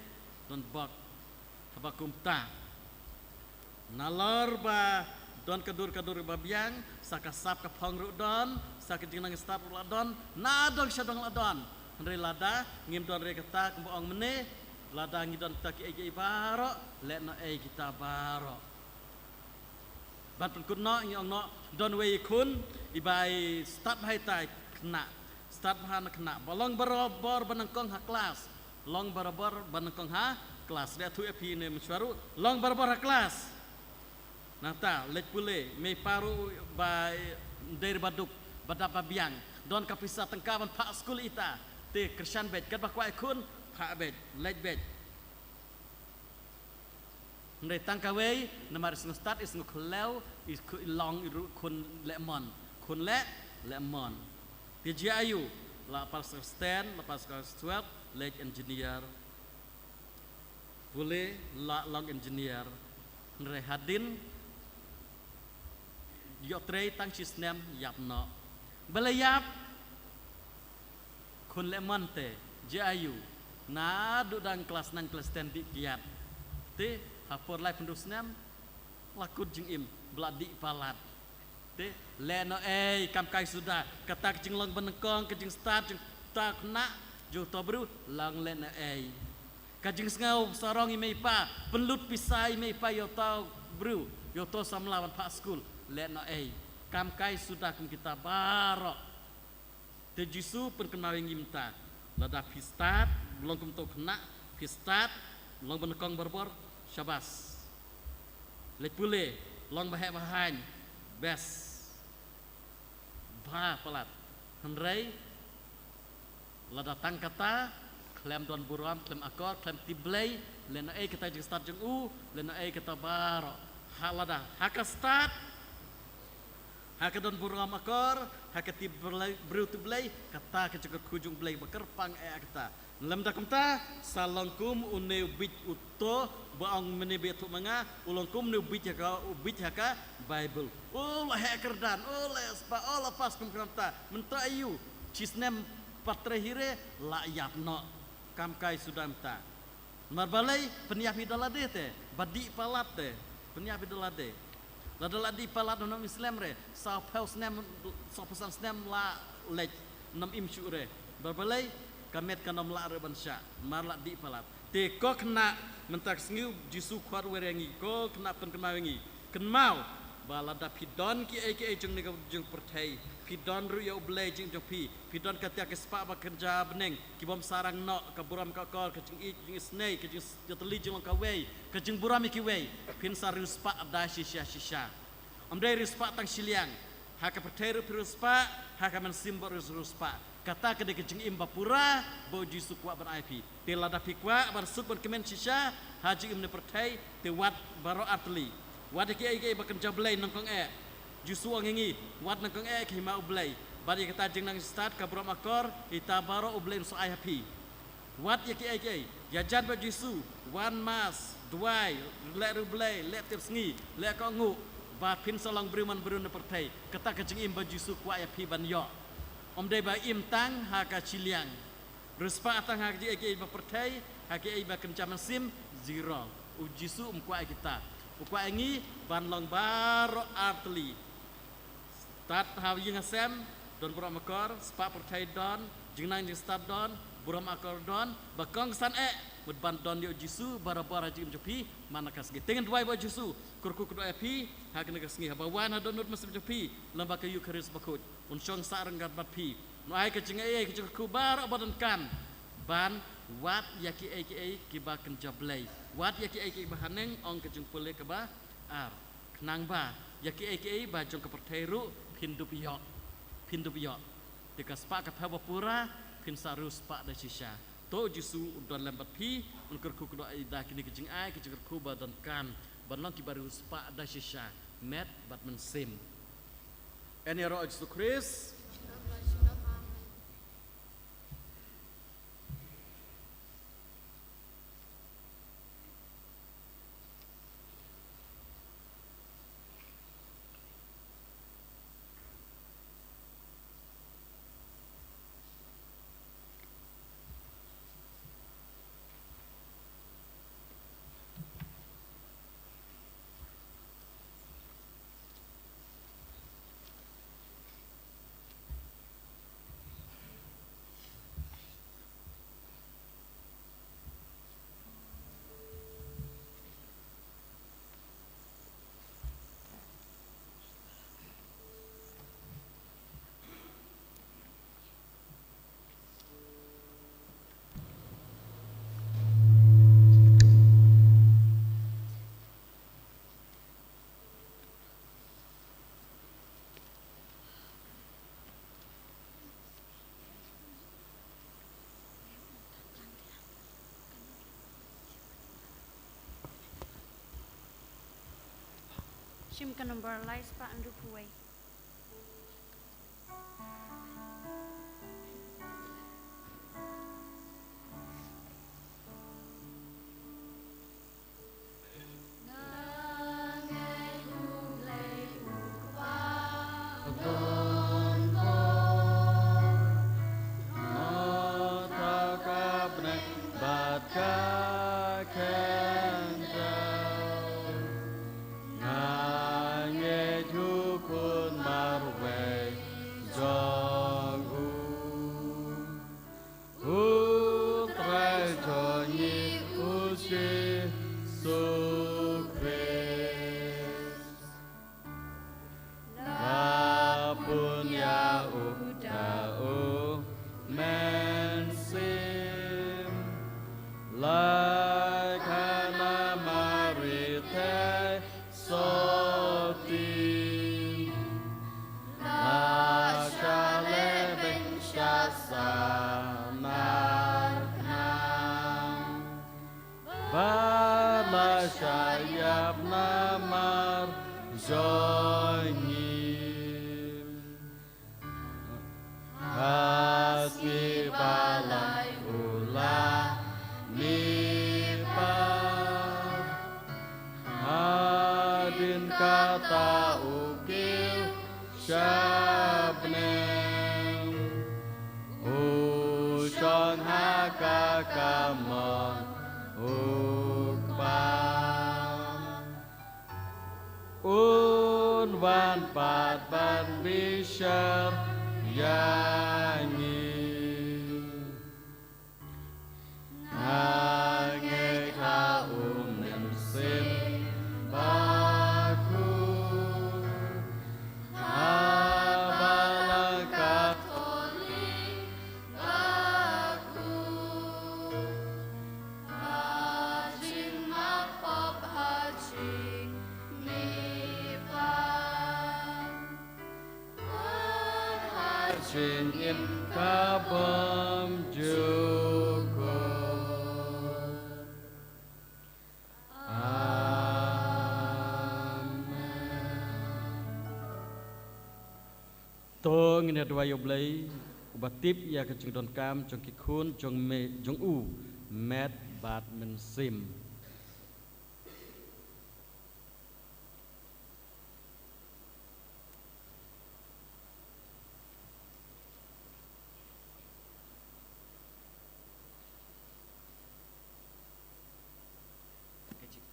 don bok. Haba kumta, nalor ba don ka dur ka dur ba biang, sa ka sap ka phong ruh don, sa ka jingnang stad ruh la don, na dong sha dong la don. Hynrei lada ngim don re kata, kumba ong mynne, lada ngi don kata kiei kiei baroh, leh noh ei kita baroh. Ban pynkut noh, ngi ong noh, don wei i khun, i ba i stad bha ita i khynnah, stad bha na khynnah, ba long barabor ba nyngkong ha klas, long barabor ba nyngkong ha klas, leh thuh ïa phi ne mynshwa ruh, long barabor ha klas. Nangta, leit pule, mei pa ruh ba i dei ba duk, ba dap ba biang, don ka pisa tyngka ban phah skul ita, te kyrshan beit, katba kwah i khun, phah beit, leit beit. Hynrei tang kawei, namar i sngew stad, i sngew khlem, i khu-, i long i ruh khun leh mon. Khun leh, leh mon. Te jia aiu, la pass class ten, la pass class twelve, leh engineer. Pule, la long engineer. Hynrei hadien, ïoh trei tang shi snem ïap noh. Balei ïap? Khun leh mon te, jia aiu. Naduh dang class nine class ten dih kiad. Te, ha por laiphew snem, la kut jingim, ba la dih palat. Te, leh noh ei, kam kai suda, kata ka jinglong ba nyngkong, ka jingstad, jingta khynnah, jong uto u briew, long leh noh ei. Ka jingsngew sarong i mei i pa, pynlut pisa i mei i pa ïa uto u briew, ïa uto u samla ban phah skul, leh noh ei. Kam kai suda kum kita baroh. Te Jisu pynkynmaw ïa ngi mynta. Lada phi stad, long kum uto u khynnah, phi stad, long ba nyngkong barabor, shabas. Leit pule, long ba heh ba haiñ, best. Bha palat. Hynrei, lada tang kata, khlem don burom, khlem akor, khlem tip Blei, leh noh ei kata jingstad jong u, leh noh ei kata baroh. Ha lada, ha ka stad, ha ka don burom akor, ha ka tip Blei, briew tip Blei, kata ka jingkyrkhu jong Blei ba kyrpang eh kata. Lymda kumta, sa long kum une u bieit uto, ba ong mynne ba ïathuh ma nga, u long kum une u bieit ha ka, u bieit ha ka Baibl. U la heh kyrdan, u la spah, u la pass kum kyrdan ta. Mynta aiu, shi snem pat trei hi re, la ïap noh. Kam kai suda mynta. Namar balei, pynïap hi da lade te, ba dih palat te. Pynïap hi da lade. Lada la dih palat ym im slem re, sawphew snem, sawphew san snem la leit, ym im shuh re. Namar balei, ka met kan ym lah re ban shah, namar la dih palat. Te ko khynnah, mynta ka sngi u Jisu khot wer ïa ngi, ko khynnah pynkynmaw ïa ngi. Kynmaw, ba lada phi don kiei kiei jong kane ka jong pyrthei, phi don ruh ïa U Blei jong, jong phi, phi don kata ka spah ba kynja bneng, ki bym sarang noh, ka burom ka akor, ka jingïeit, jingisynei, ka jingïatylli jinglong kawei, ka jingburom ïa kiwei, phin sa riewspah da shisha shisha. Ym dei riewspah tang shiliang, ha ka pyrthei ruh phi riewspah, ha ka mynsiem ba ruh riewspah. Kata ka dei ka jingim ba pura, ba u Jisu kwah ban ai phi. Te lada phi kwah ban suk ban kmen shisha ha jingim ne pyrthei, te wad baroh artylli. Wad ïa kiei kiei ba kynja Blei nyngkong eh. Jisu ong ïa ngi, wad nyngkong eh ka hima U Blei. Bad ïa kata jingnang stad, ka burom akor, ita baroh U Blei un sa ai ha phi. Wad ïa kiei kiei, ïajan bad Jisu, wan mass, duwai, leh riewblei, leh tip sngi, leh kohnguh, ba phin sa long briew man briew ne pyrthei. Kata ka jingim ba Jisu kwah ïa phi ban ïoh. Ym dei ba im tang ha ka shiliang. Riewspah tang ha kiei kiei ba pyrthei, ha kiei ba kynja mynsiem, zero. U Jisu um kwah ïa kita. U kwah ïa ngi ban long baroh artylli. Stad ha ïing ha sem, don burom akor, spah pyrthei don, jingnang jingstad don, burom akor don, ba kongsan eh, mut ban don ïa u Jisu, barabor ha jingim jong phi, man la ka sngi. Te ngin duwai bad u Jisu, kyrkhu kyndoh ïa phi, ha kane ka sngi, haba wan ha dohnud mynsiem jong phi, lyngba ka Eukharist bakhuid. Un shong sah ryngkat bad phi. Un ai ka jingaiei ka jingkyrkhu baroh ba donkam. Ban wad ïa kiei kiei kiba kynja Blei. Wad ïa kiei kiei ba haneng ong ka jingpule kaba ar. Khnang ba ïa kiei kiei ba jong ka pyrthei ruh phin dup ïoh. Phin dup ïoh. Te ka spah ka phew ba pura phin sa riewspah da shisha. To u Jisu u don lem bad phi, un kyrkhu kyndoh ïa da kine ki jingai ki jingkyrkhu ba donkam. Ban long kiba riewspah da shisha. Met bad Mynsiem. Yn ïaroh Jisu Khrist. Shim ka number lai spah hynriewphew wei. Nga ngeit ha u Khun marwei jong u, u Trai jong ngi u Jisu Khrist. La bun ïa u da u Mynsiem la kha na Mari te sotti. La shah leh beiñ sha sanar khnang, ba la shah ïap namar jong ngi. Ha sngi ba lai u la mih pat, hadien kata u kiew sha bneng, u shong ha ka kamon u Kpa. Un wan pat ban bishar ïa ngi. Nga ngeit ha u Mynsiem Bakhuid, ha Balang Katholik bakhuid, ha jingmap pop, ha jingmihpat, bad ha jingim ka bymjukut. Amen. To ngin ïa duwai ïa U Blei, uba tip ïa ka jingdonkam jong ki khun jong me, jong u, met bad mynsiem. Ka jing,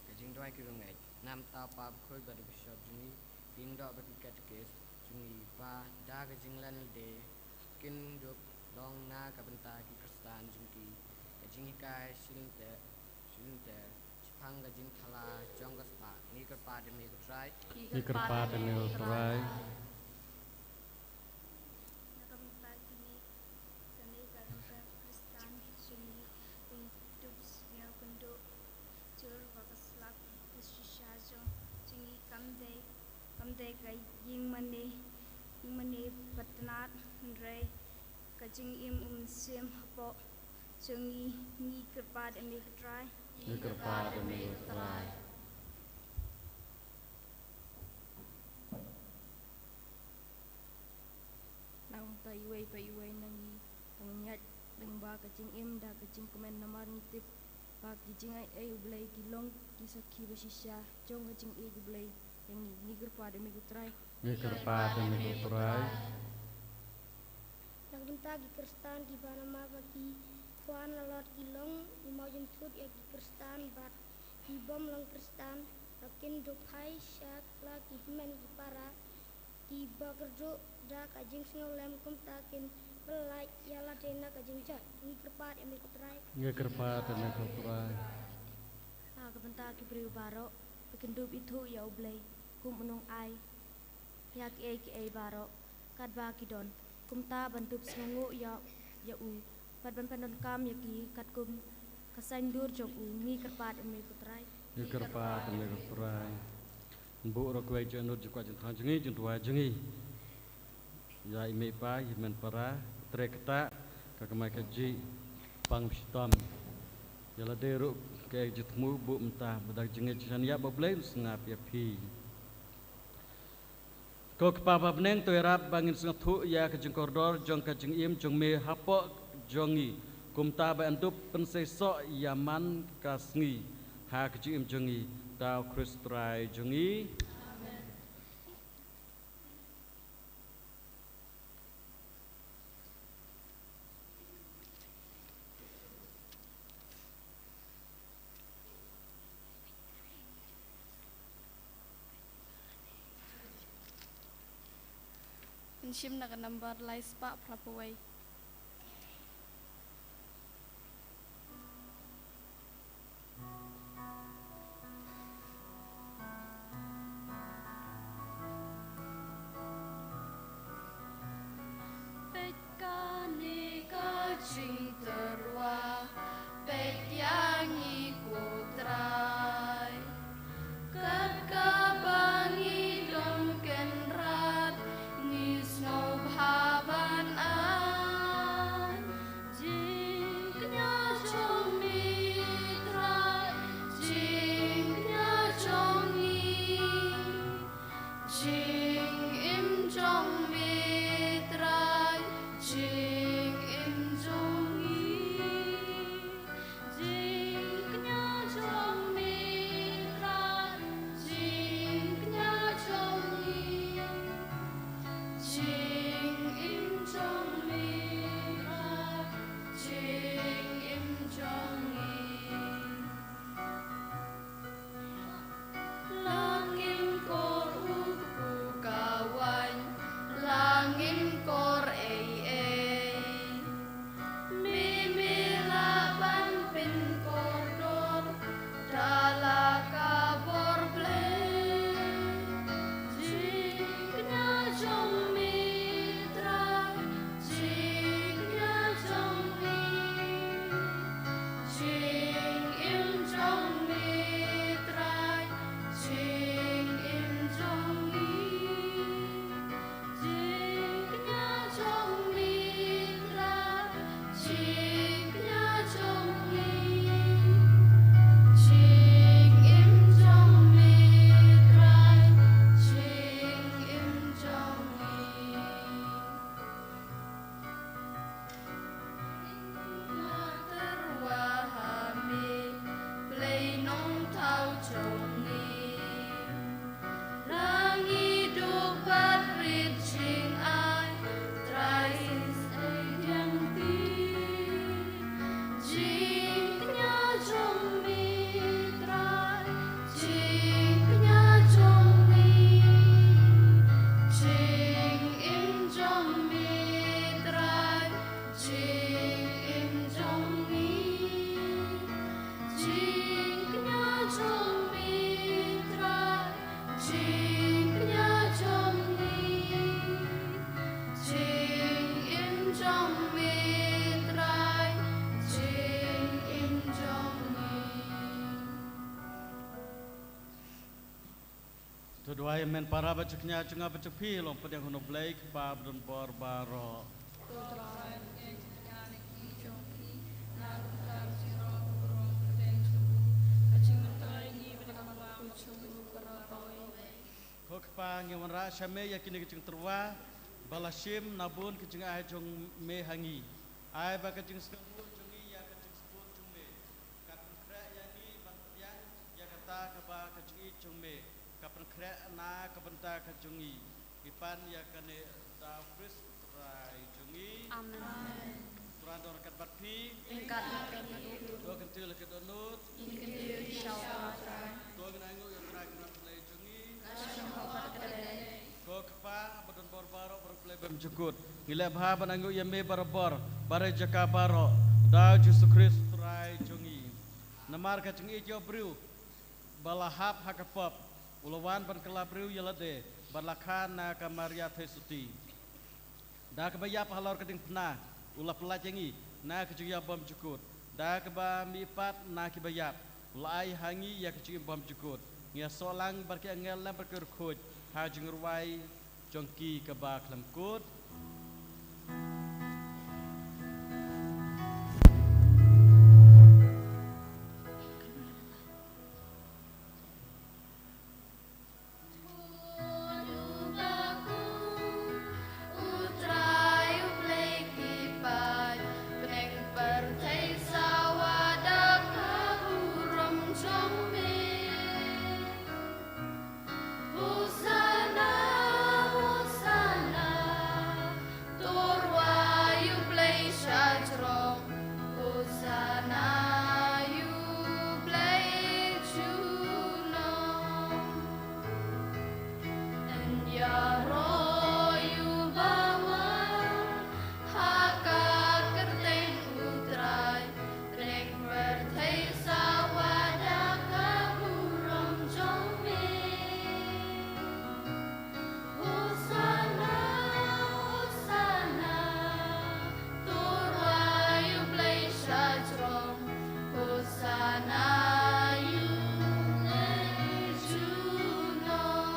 ka jingduwai ki riewngeit. Namar ta Pa bakhuid bad u bishop jong ngi, ki lyngdoh bad ki katekist jong ngi ba da ka jinglen lade kin dup long na ka bynta ki khristan jong ki, ka jinghikai shilynter, shilynter shaphang ka jingthala jong ka spah. Ngi kyrpad ïa me ko Trai. Ngi kyrpad ïa me ko Trai. Na ka bynta kine, kane ka ryngkat khristan jong ngi, pyndup sngewkynduh jur ba ka slap ka shisha jong, jong ngi kam dei, kam dei ka ïing mane, ïing mane ba tnat, hynrei ka jingim u Mynsiem hapoh jong ngi. Ngi kyrpad ïa me ko Trai. Ngi kyrpad ïa me ko Trai. Iwei pa iwei na ngi, ba ngin ïaid lyngba ka jingim da ka jingkmen, namar ngi tip ba ki jingaiei U Blei ki long ki sakhi ba shisha jong ka jingïeit U Blei ïa ngi. Ngi kyrpad ïa me ko Trai. Ngi kyrpad ïa me ko Trai. Na ka bynta ki Khristan kiba namar ba ki kwah na lot ki long i mawjynthut ïa ki Khristan bad ki bym long Khristan, ba kin dup hai sha la ki hynmen ki para kiba kyrduh da ka jingsngewlem, kumta kin pyllait ïa lade na ka jingjot. Ngi kyrpad ïa me ko Trai. Ngi kyrpad ïa me ko Trai. Na ka bynta ki briew baroh ba kin dup ithuh ïa U Blei kum u nongai ïa kiei kiei baroh katba ki don, kumta ban dup sngewnguh ïa, ïa u bad ban pyndonkam ïa ki katkum ka saiñdur jong u. Ngi kyrpad ïa me ko Trai. Ngi kyrpad ïa me ko Trai. Buh ruh kawei jingnud jingkwah jingthrang jong ngi, jingduwai jong ngi ïa i mei pa, i hynmen para, trei kata ka kamai kajih pang shitom. Ïa lade ruh kaei jingthmu buh mynta, ba da ka jingngeit jingshaniah ba U Blei un sngap ïa phi. Ko Kpa ba ha bneng, to ïarap ba ngin sngewthuh ïa ka jingkordor jong ka jingim jong me hapoh jong ngi, kumta ba yn dup pynseisoh ïa man ka sngi ha ka jingim jong ngi. Da U Khrist Trai jong ngi. Ngin shim na ka nambar lai spah phra phew wei. Peit kane ka jingtyrwa, peit ïa ngi ko Trai. Kat kaba ngi don kynrad, ngi sngewbha ban ai jingkñia jong me Trai, jingkñia jong ngi. Jingim jong me Trai, jingim jong ngi. Jingkñia jong me Trai, jingkñia jong ngi. Jingim jong me Trai, jingim jong ngi. La ngim kor u kpu ka waiñ, la ngim kor ei ei. Me, me lah ban pynkordor da la ka bor Blei. Jingkñia jong me Trai, jingkñia jong me. Jingim jong me Trai, jingim jong ngi. Jingkñia jong me Trai, jingkñia jong ngi. Jingim jong me Trai, jingim jong ngi. Nga tyrwa ha me, Blei Nongthaw jong ngi. La ngi duh bad rit jingai, Trai Khrist ei diang ti. Jingkñia jong me Trai, jingkñia jong ngi. Jingim jong me Trai, jingim jong ngi. Jingkñia jong me Trai, jingkñia jong ngi. Jingim jong me Trai, jingim jong ngi. To duwai, hynmen para, ba jingkñia jong nga bad jong phi long pdiang ha U Blei Kpa badonbor baroh. Ko Kpa, ngi wanrah sha me ïa kine ki jingtyrwa Ba la shim na bun ka jingai jong me ha ngi. Ai ba ka jingsngewbha jong ngi ïa ka jingsngewbha jong me. Ka pynkhreh ïa ngi ban pdiang ïa kata kaba ka jingïeit jong me. Ka pynkhreh na ka bynta ka jong ngi. Ngi pan ïa kane da u Khrist Trai jong ngi. Amen. Trai don ryngkat bad phi. Ryngkat bad phi. To kyntiew la ka dohnud. Ngin kyntiew sha u Trai. To ngin ainguh ïa u Trai Kynrad Blei jong ngi. Ka shong ha u pat ka dei. Ko Kpa ba don bor baroh, baroh Blei bymjukut. Ngi leh bha ban ainguh ïa me barabor, barei jaka baroh, da u Jisu Khrist Trai jong ngi. Namar ka jingïeit ïa u briew ba la hap ha ka pop, u la wan ban kylla briew ïa lade, bad la kha na ka Maria Theisotti. Da kaba ïap halor ka diengphna, u la pyllait ïa ngi na ka jingïap bymjukut. Da kaba mihpat na kiba ïap, u la ai ha ngi ïa ka jingim bymjukut. Ngi ïasoh lang bad ki angel lem bad ki riewkhuid ha jingrwai jong ki kaba khlem kut. Hosanna, Hosanna, to rwai ïa u Blei shajrong. Hosanna ïa u Blei junom. Yn ïaroh ïa u bawan ha ka kyrteng u Trai. Pyrthei sawa da ka burom jong me. Hosanna, Hosanna, to rwai ïa u Blei shajrong. Hosanna ïa u Blei junom.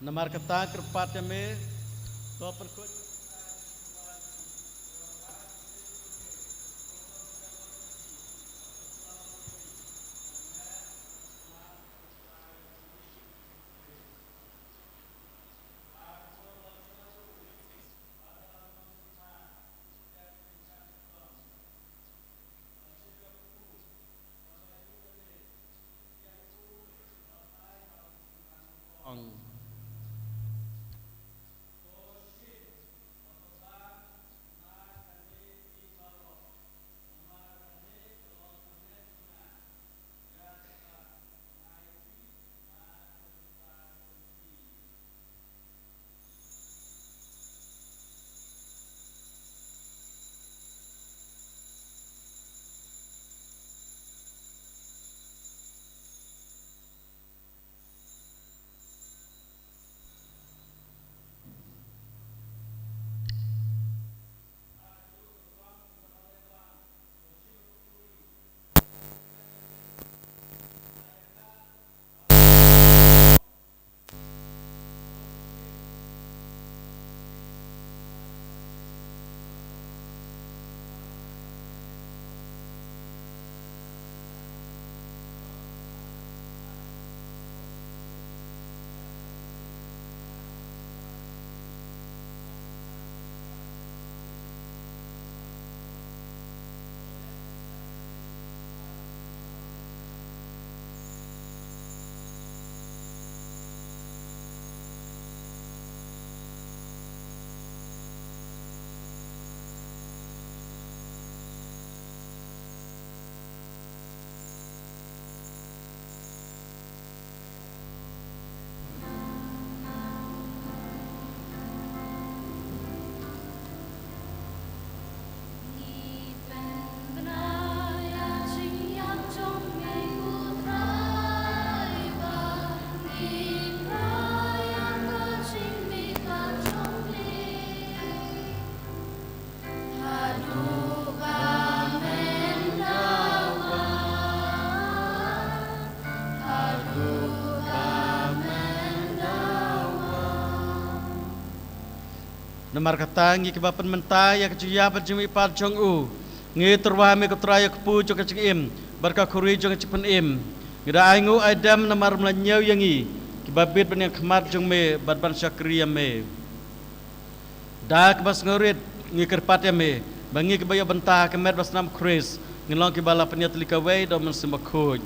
Namar kata kyrpad ïa me, to pynkhuid. Ong. Namar kata ngi kiba pynmynta ïa ka jingïap bad jingmihpat jong u, ngi tyrwa ha me ko Trai ïa ka kpu jong ka jingim bad ka khuri jong ka jingpynim. Ngi da ainguh aidem namar me la ñiew ïa ngi kiba bit ban ïeng khmat jong me bad ban shakri ïa me. Da kaba sngewrit ngi kyrpad ïa me ba ngi kiba ïoh bynta ha ka met bad snam Khrist ngin long kiba la pynïatylli kawei da u Mynsiem Bakhuid.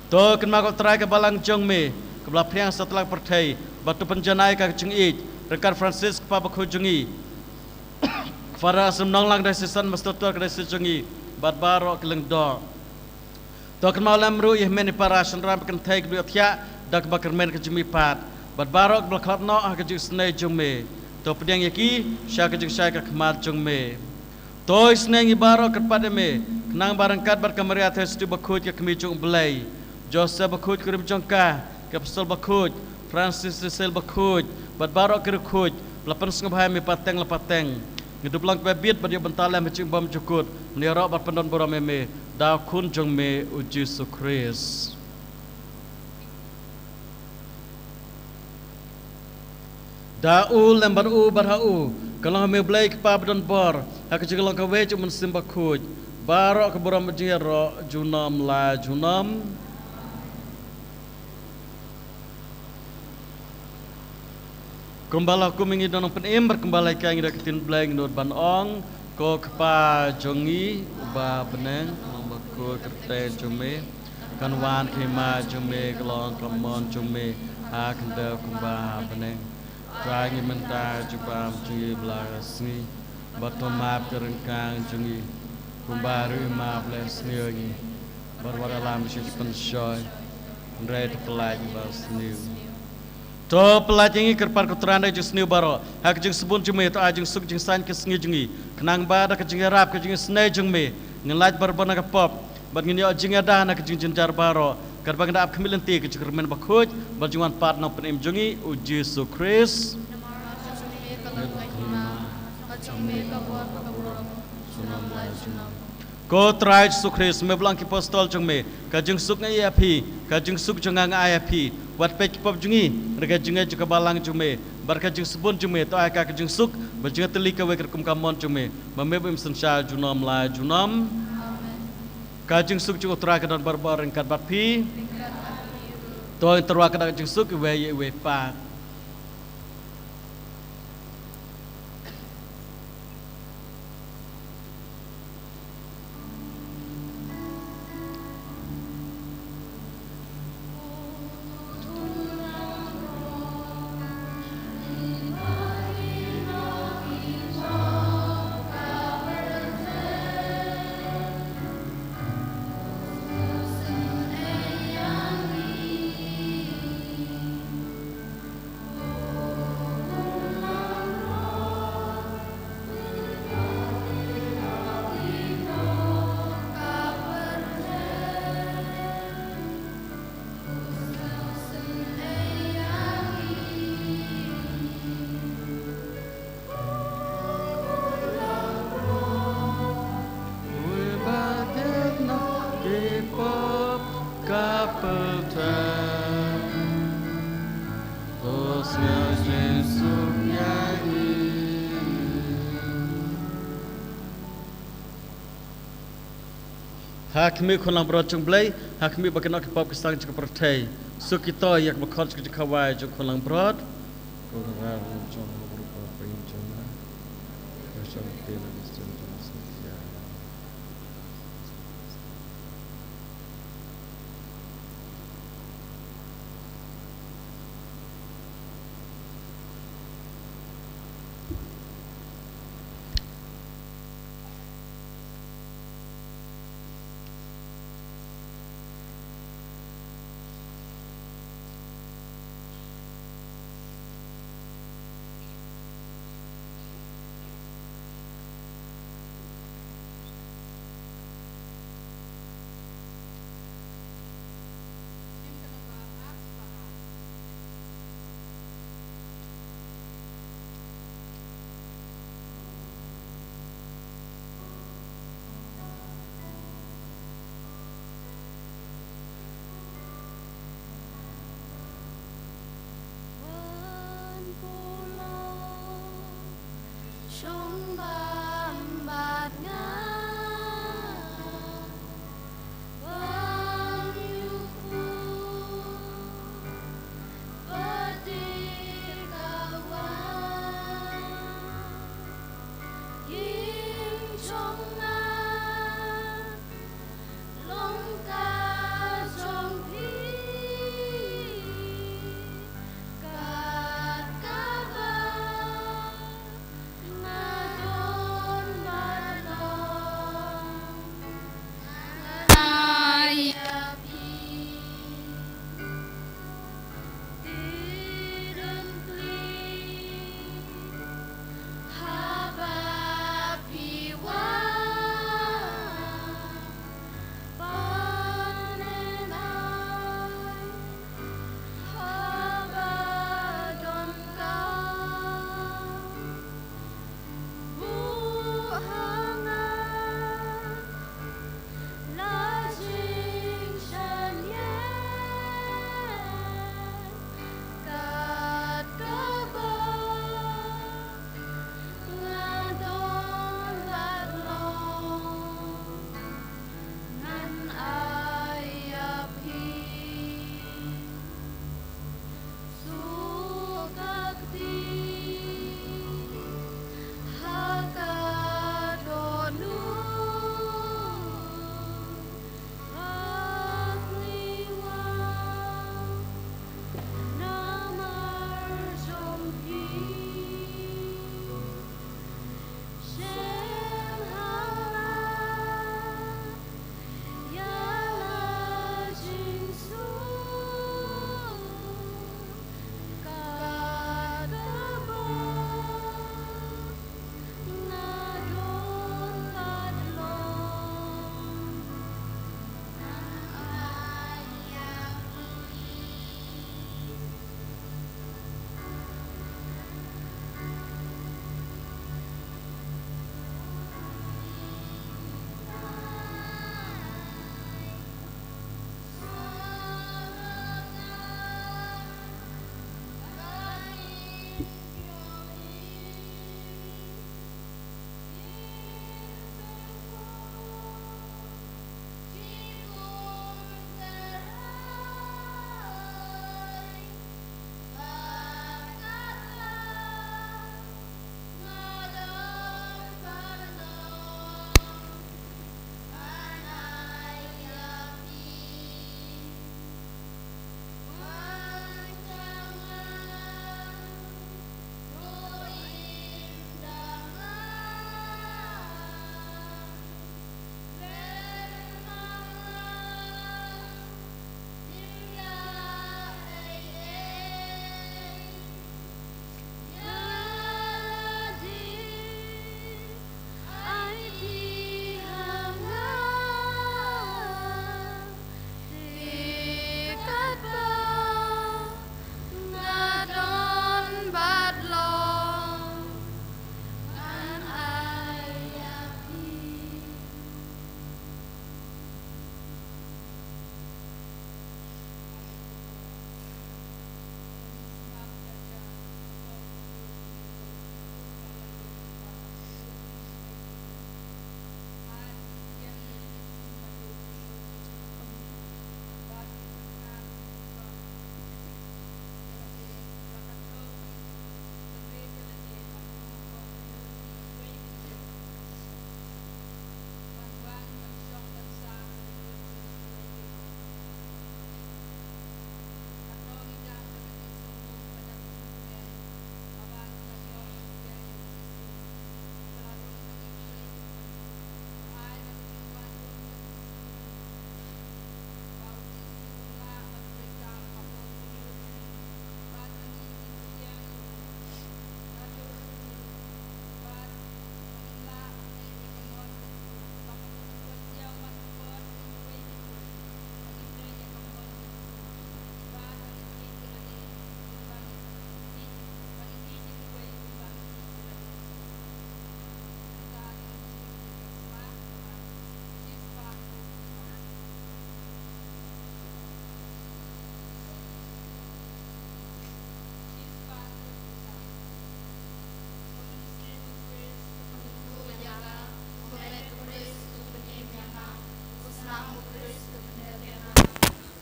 To kynmaw ko Trai ka balang jong me kaba la phriang satlak pyrthei bad to pynjanai ka jingïeit ryngkat Francis kpa bakhuid jong ngi, Father Aslam Nonglang diocesan, Master Tor ka diocesan jong ngi bad baroh ki lyngdoh. To kynmaw lem ruh ïa hynmen ïa para shynrang ba kynthei kiba ïoh thiah da kaba kyrmen ka jingmihpat bad baroh kiba la khlad noh ha ka jingisynei jong me. To pdiang ïa ki sha ka jingshai ka khmat jong me. To isynei ngi baroh kyrpad ïa me khnang ba ryngkat bad ka Maria Theisotti bakhuid ka kmie jong u Blei, Joseph bakhuid kurim jong ka, ki apostol bakhuid, Francis de Sales bakhuid bad baroh ki riewkhuid ba la pynsngewbha ïa me pateng la pateng, ngi dup long kiba bit bad ïoh bynta lem ha jingbymjukut, ngi ïaroh bad pyndonburom ïa me da u Khun jong me u Jisu Khrist. Da u lem bad u bad ha u ka long ha me u Blei Kpa badonbor, ha ka jinglong kawei jong u Mynsiem Bakhuid, baroh ka burom bad jingïaroh junom la junom. Kumba la hukum ïa ngi da u nongpynim bad kumba la hikai ïa ngi da ka ktien Blei, ngi nud ban ong: Ko Kpa jong ngi uba ha bneng, ka long bakhuid ka kyrteng jong me, kan wan ka hima jong me, ka long ka mon jong me ha ka khyndew kumba ha bneng. Trai ngi mynta ka jingpang jong ngi ba la ka sngi, bad to map ka ryngkang jong ngi kumba ruh ngi map leh sniew ïa ngi, bad wat ïalam sha ka jingpynshoi, hynrei to pyllait ngi ba sniew. To pyllait ïa ngi kyrpad ko Trai na ka jingsniew baroh, ha ka jingsbun jong me to ai jingsuk jingsaiñ ka sngi jong ngi, khnang ba da ka jingïarap ka jingisynei jong me ngin lait barabor na ka pop bad ngin ïoh jingïada na ka jingjynjar baroh, katba ngi da ap khmih lynti ka jingkyrmen bakhuid bad jingwan pat u nongpynim jong ngi u Jisu Khrist. Ko Trai Jisu Khrist, me ba la ong ki apostol jong me, ka jingsuk nga ai ïa phi, ka jingsuk jong nga nga ai ïa phi. Wat peit ki pop jong ngi, hynrei ka jingngeit jong ka balang jong me bad ka jingsbun jong me to ai ka, ka jingsuk bad jingïatylli kawei katkum ka mon jong me, ba me ba im synshar junom la junom. Ka jingsuk jong u Trai ka don barabor ryngkat bad phi. To ngin tyrwa ka da ka jingsuk iwei ïa iwei pat. Ha khmih, Khun langbrot jong U Blei, ha khmih ba kin ïoh ki pop ki sang jong ka pyrthei. Suk ïa kito ïa kaba khot jong ka jingkhawai jong Khun langbrot.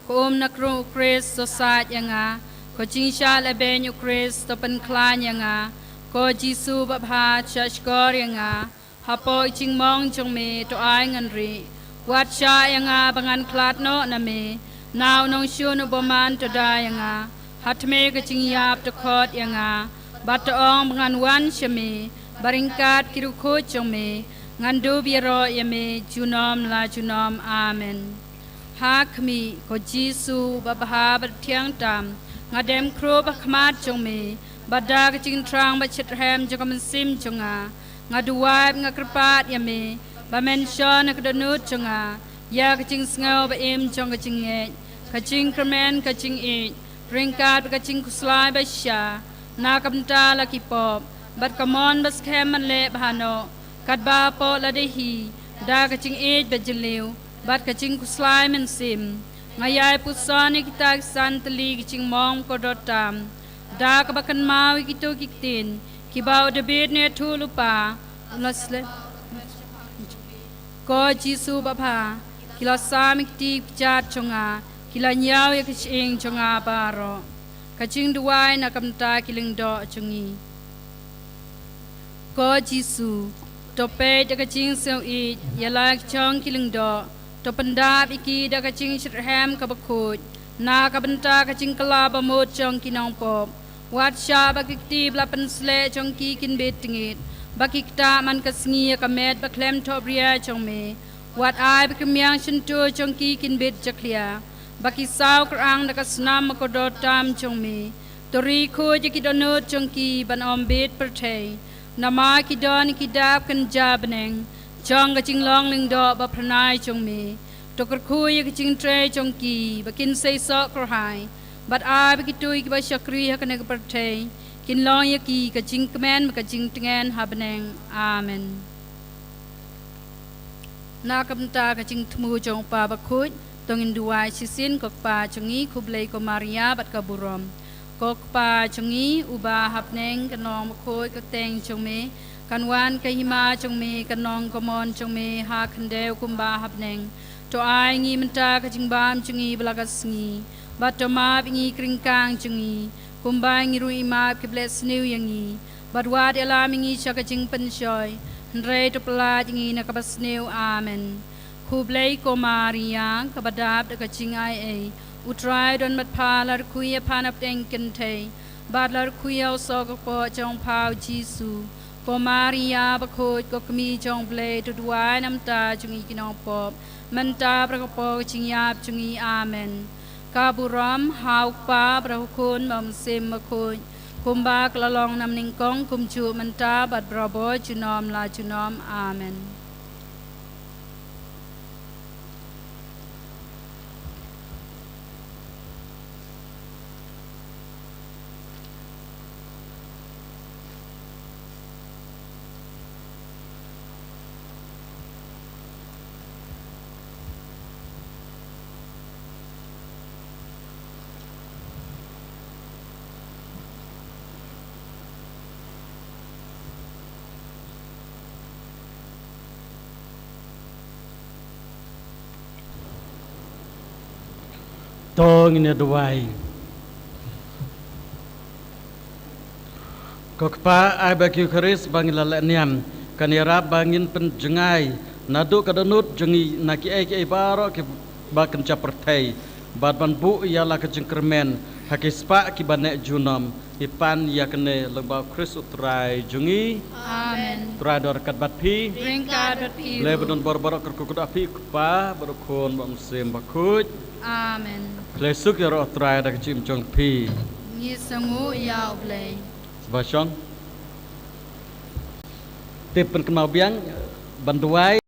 Ko um na krung u Khrist to sait ïa nga. Ko jingshah lehbeiñ u Khrist to pynkhlaiñ ïa nga. Ko Jisu babha, shah shkor ïa nga hapoh i jingmong jong me, to ai ngan rieh. Wat shah ïa nga ba ngan khlad noh na me. Na u nongshun u bymman to da ïa nga. Ha tmier ka jingïap to khot ïa nga, bad to ong ba ngan wan sha me. Ba ryngkat ki riewkhuid jong me ngan dup ïaroh ïa me junom la junom. Amen. Ha khmih, ko Jisu babha bad thiang tam, nga dem khrup ha khmat jong me. Bad da ka jingthrang bad shitrhem jong ka mynsiem jong nga, nga duwai bad nga kyrpad ïa me ba men shon ha ka dohnud jong nga ïa ka jingsngew ba im jong ka jingngeit, ka jingkyrmen, ka jingïeit, ryngkat bad ka jingkhuslai bashisha na ka bynta la ki pop, bad ka mon ba skhem ban leh bha noh katba pop lade hi, da ka jingïeit bajylliew bad ka jingkhuslai mynsiem. Nga ïai puson ïa kita ki san tylli ki jingmong kordor tam, da kaba kynmaw ïa kito ki ktien kiba u Dabid u nongïathuhlypa u la sleh. Ko Jisu babha, ki la sam ïa ki kti kjat jong nga, ki la ñiew ïa ka shyieng jong nga baroh. Ka jingduwai na ka bynta ki lyngdoh jong ngi. Ko Jisu, to peit da ka jingsngewbha ïa la ki jong ki lyngdoh, to pyndap ïa ki da ka jingshitrhem kaba khuid na ka bynta ka jingkylla bamut jong ki nongpop. Wat shah ba ki kti ba la pynsleh jong ki kin bit tyngit, ba ki ktah man ka sngi ïa ka met ba khlem thohbria jong me. Wat ai ba ki rmiang shyntur jong ki kin bit jakhlia, ba ki saw kyrang da ka snam kordor tam jong me. To ri khuid ïa ki dohnud jong ki ban ym bit pyrthei, namar ki don ïa ki dap kynja bneng jong ka jinglong lyngdoh baphyrnai jong me. To kyrkhu ïa ka jingtrei jong ki ba kin seisoh kyrhai, bad ai ba kito kiba shakri ha kane ka pyrthei kin long ïa ki ka jingkmen bad ka jingtngen ha bneng. Amen. Na ka bynta ka jingthmu jong u Kpa Bakhuid, to ngin duwai shisien. Ko Kpa jong ngi, khublei ko Maria bad ka burom. Ko Kpa jong ngi uba ha bneng, ka nong bakhuid ka kyrteng jong me, kan wan ka hima jong me, kan long ka mon jong me ha khyndew kumba ha bneng. To ai ngi mynta ka jingbam jong ngi ba la ka sngi, bad to map ïa ngi ki ryngkang jong ngi, kumba ngi ruh ngi map ïa kiba leh sniew ïa ngi. Bad wat ïalam ïa ngi sha ka jingpynshoi, hynrei to pyllait ïa ngi na kaba sniew. Amen. Khublei ko Maria, kaba dap da ka jingaiei, u Trai u don bad pha, la rkhie ïa pha na pdeng kynthei, bad la rkhie ïa u soh ka kpoh jong pha u Jisu. Ko Maria Bakhuid, ko Kmie jong u Blei, to duwai na ka bynta jong ngi ki nongpop, mynta bad ha ka por ka jingïap jong ngi. Amen. Ka burom ha u Kpa bad ha u Khun bad ha u Mynsiem Bakhuid, kumba ka la long na bneng, kumjuh mynta bad barabor, junom la junom. Amen. To ngin ïa duwai. Ko Kpa, ai ba ka Eukharist ba ngi la leh niam kan ïarap ba ngin pynjngai naduh ka dohnud jong ngi na kiei kiei baroh kiba kynja pyrthei, bad ban buh ïa la ka jingkyrmen ha ki spah kiba neh junom. Ngi pan ïa kane lyngba u Khrist u Trai jong ngi. Amen. Trai dor ryngkat bad phi. Ryngkat bad phi ruh. Blei ba don bor baroh kyrkhu kyrdoh ha phi, Kpa bad u Khun bad u Mynsiem Bakhuid. Amen. Khlei suk ïaroh Trai da ka jingim jong phi. Ngi sngewnguh ïa U Blei. Sngewbha shong. Te pynkynmaw biang ban duwai.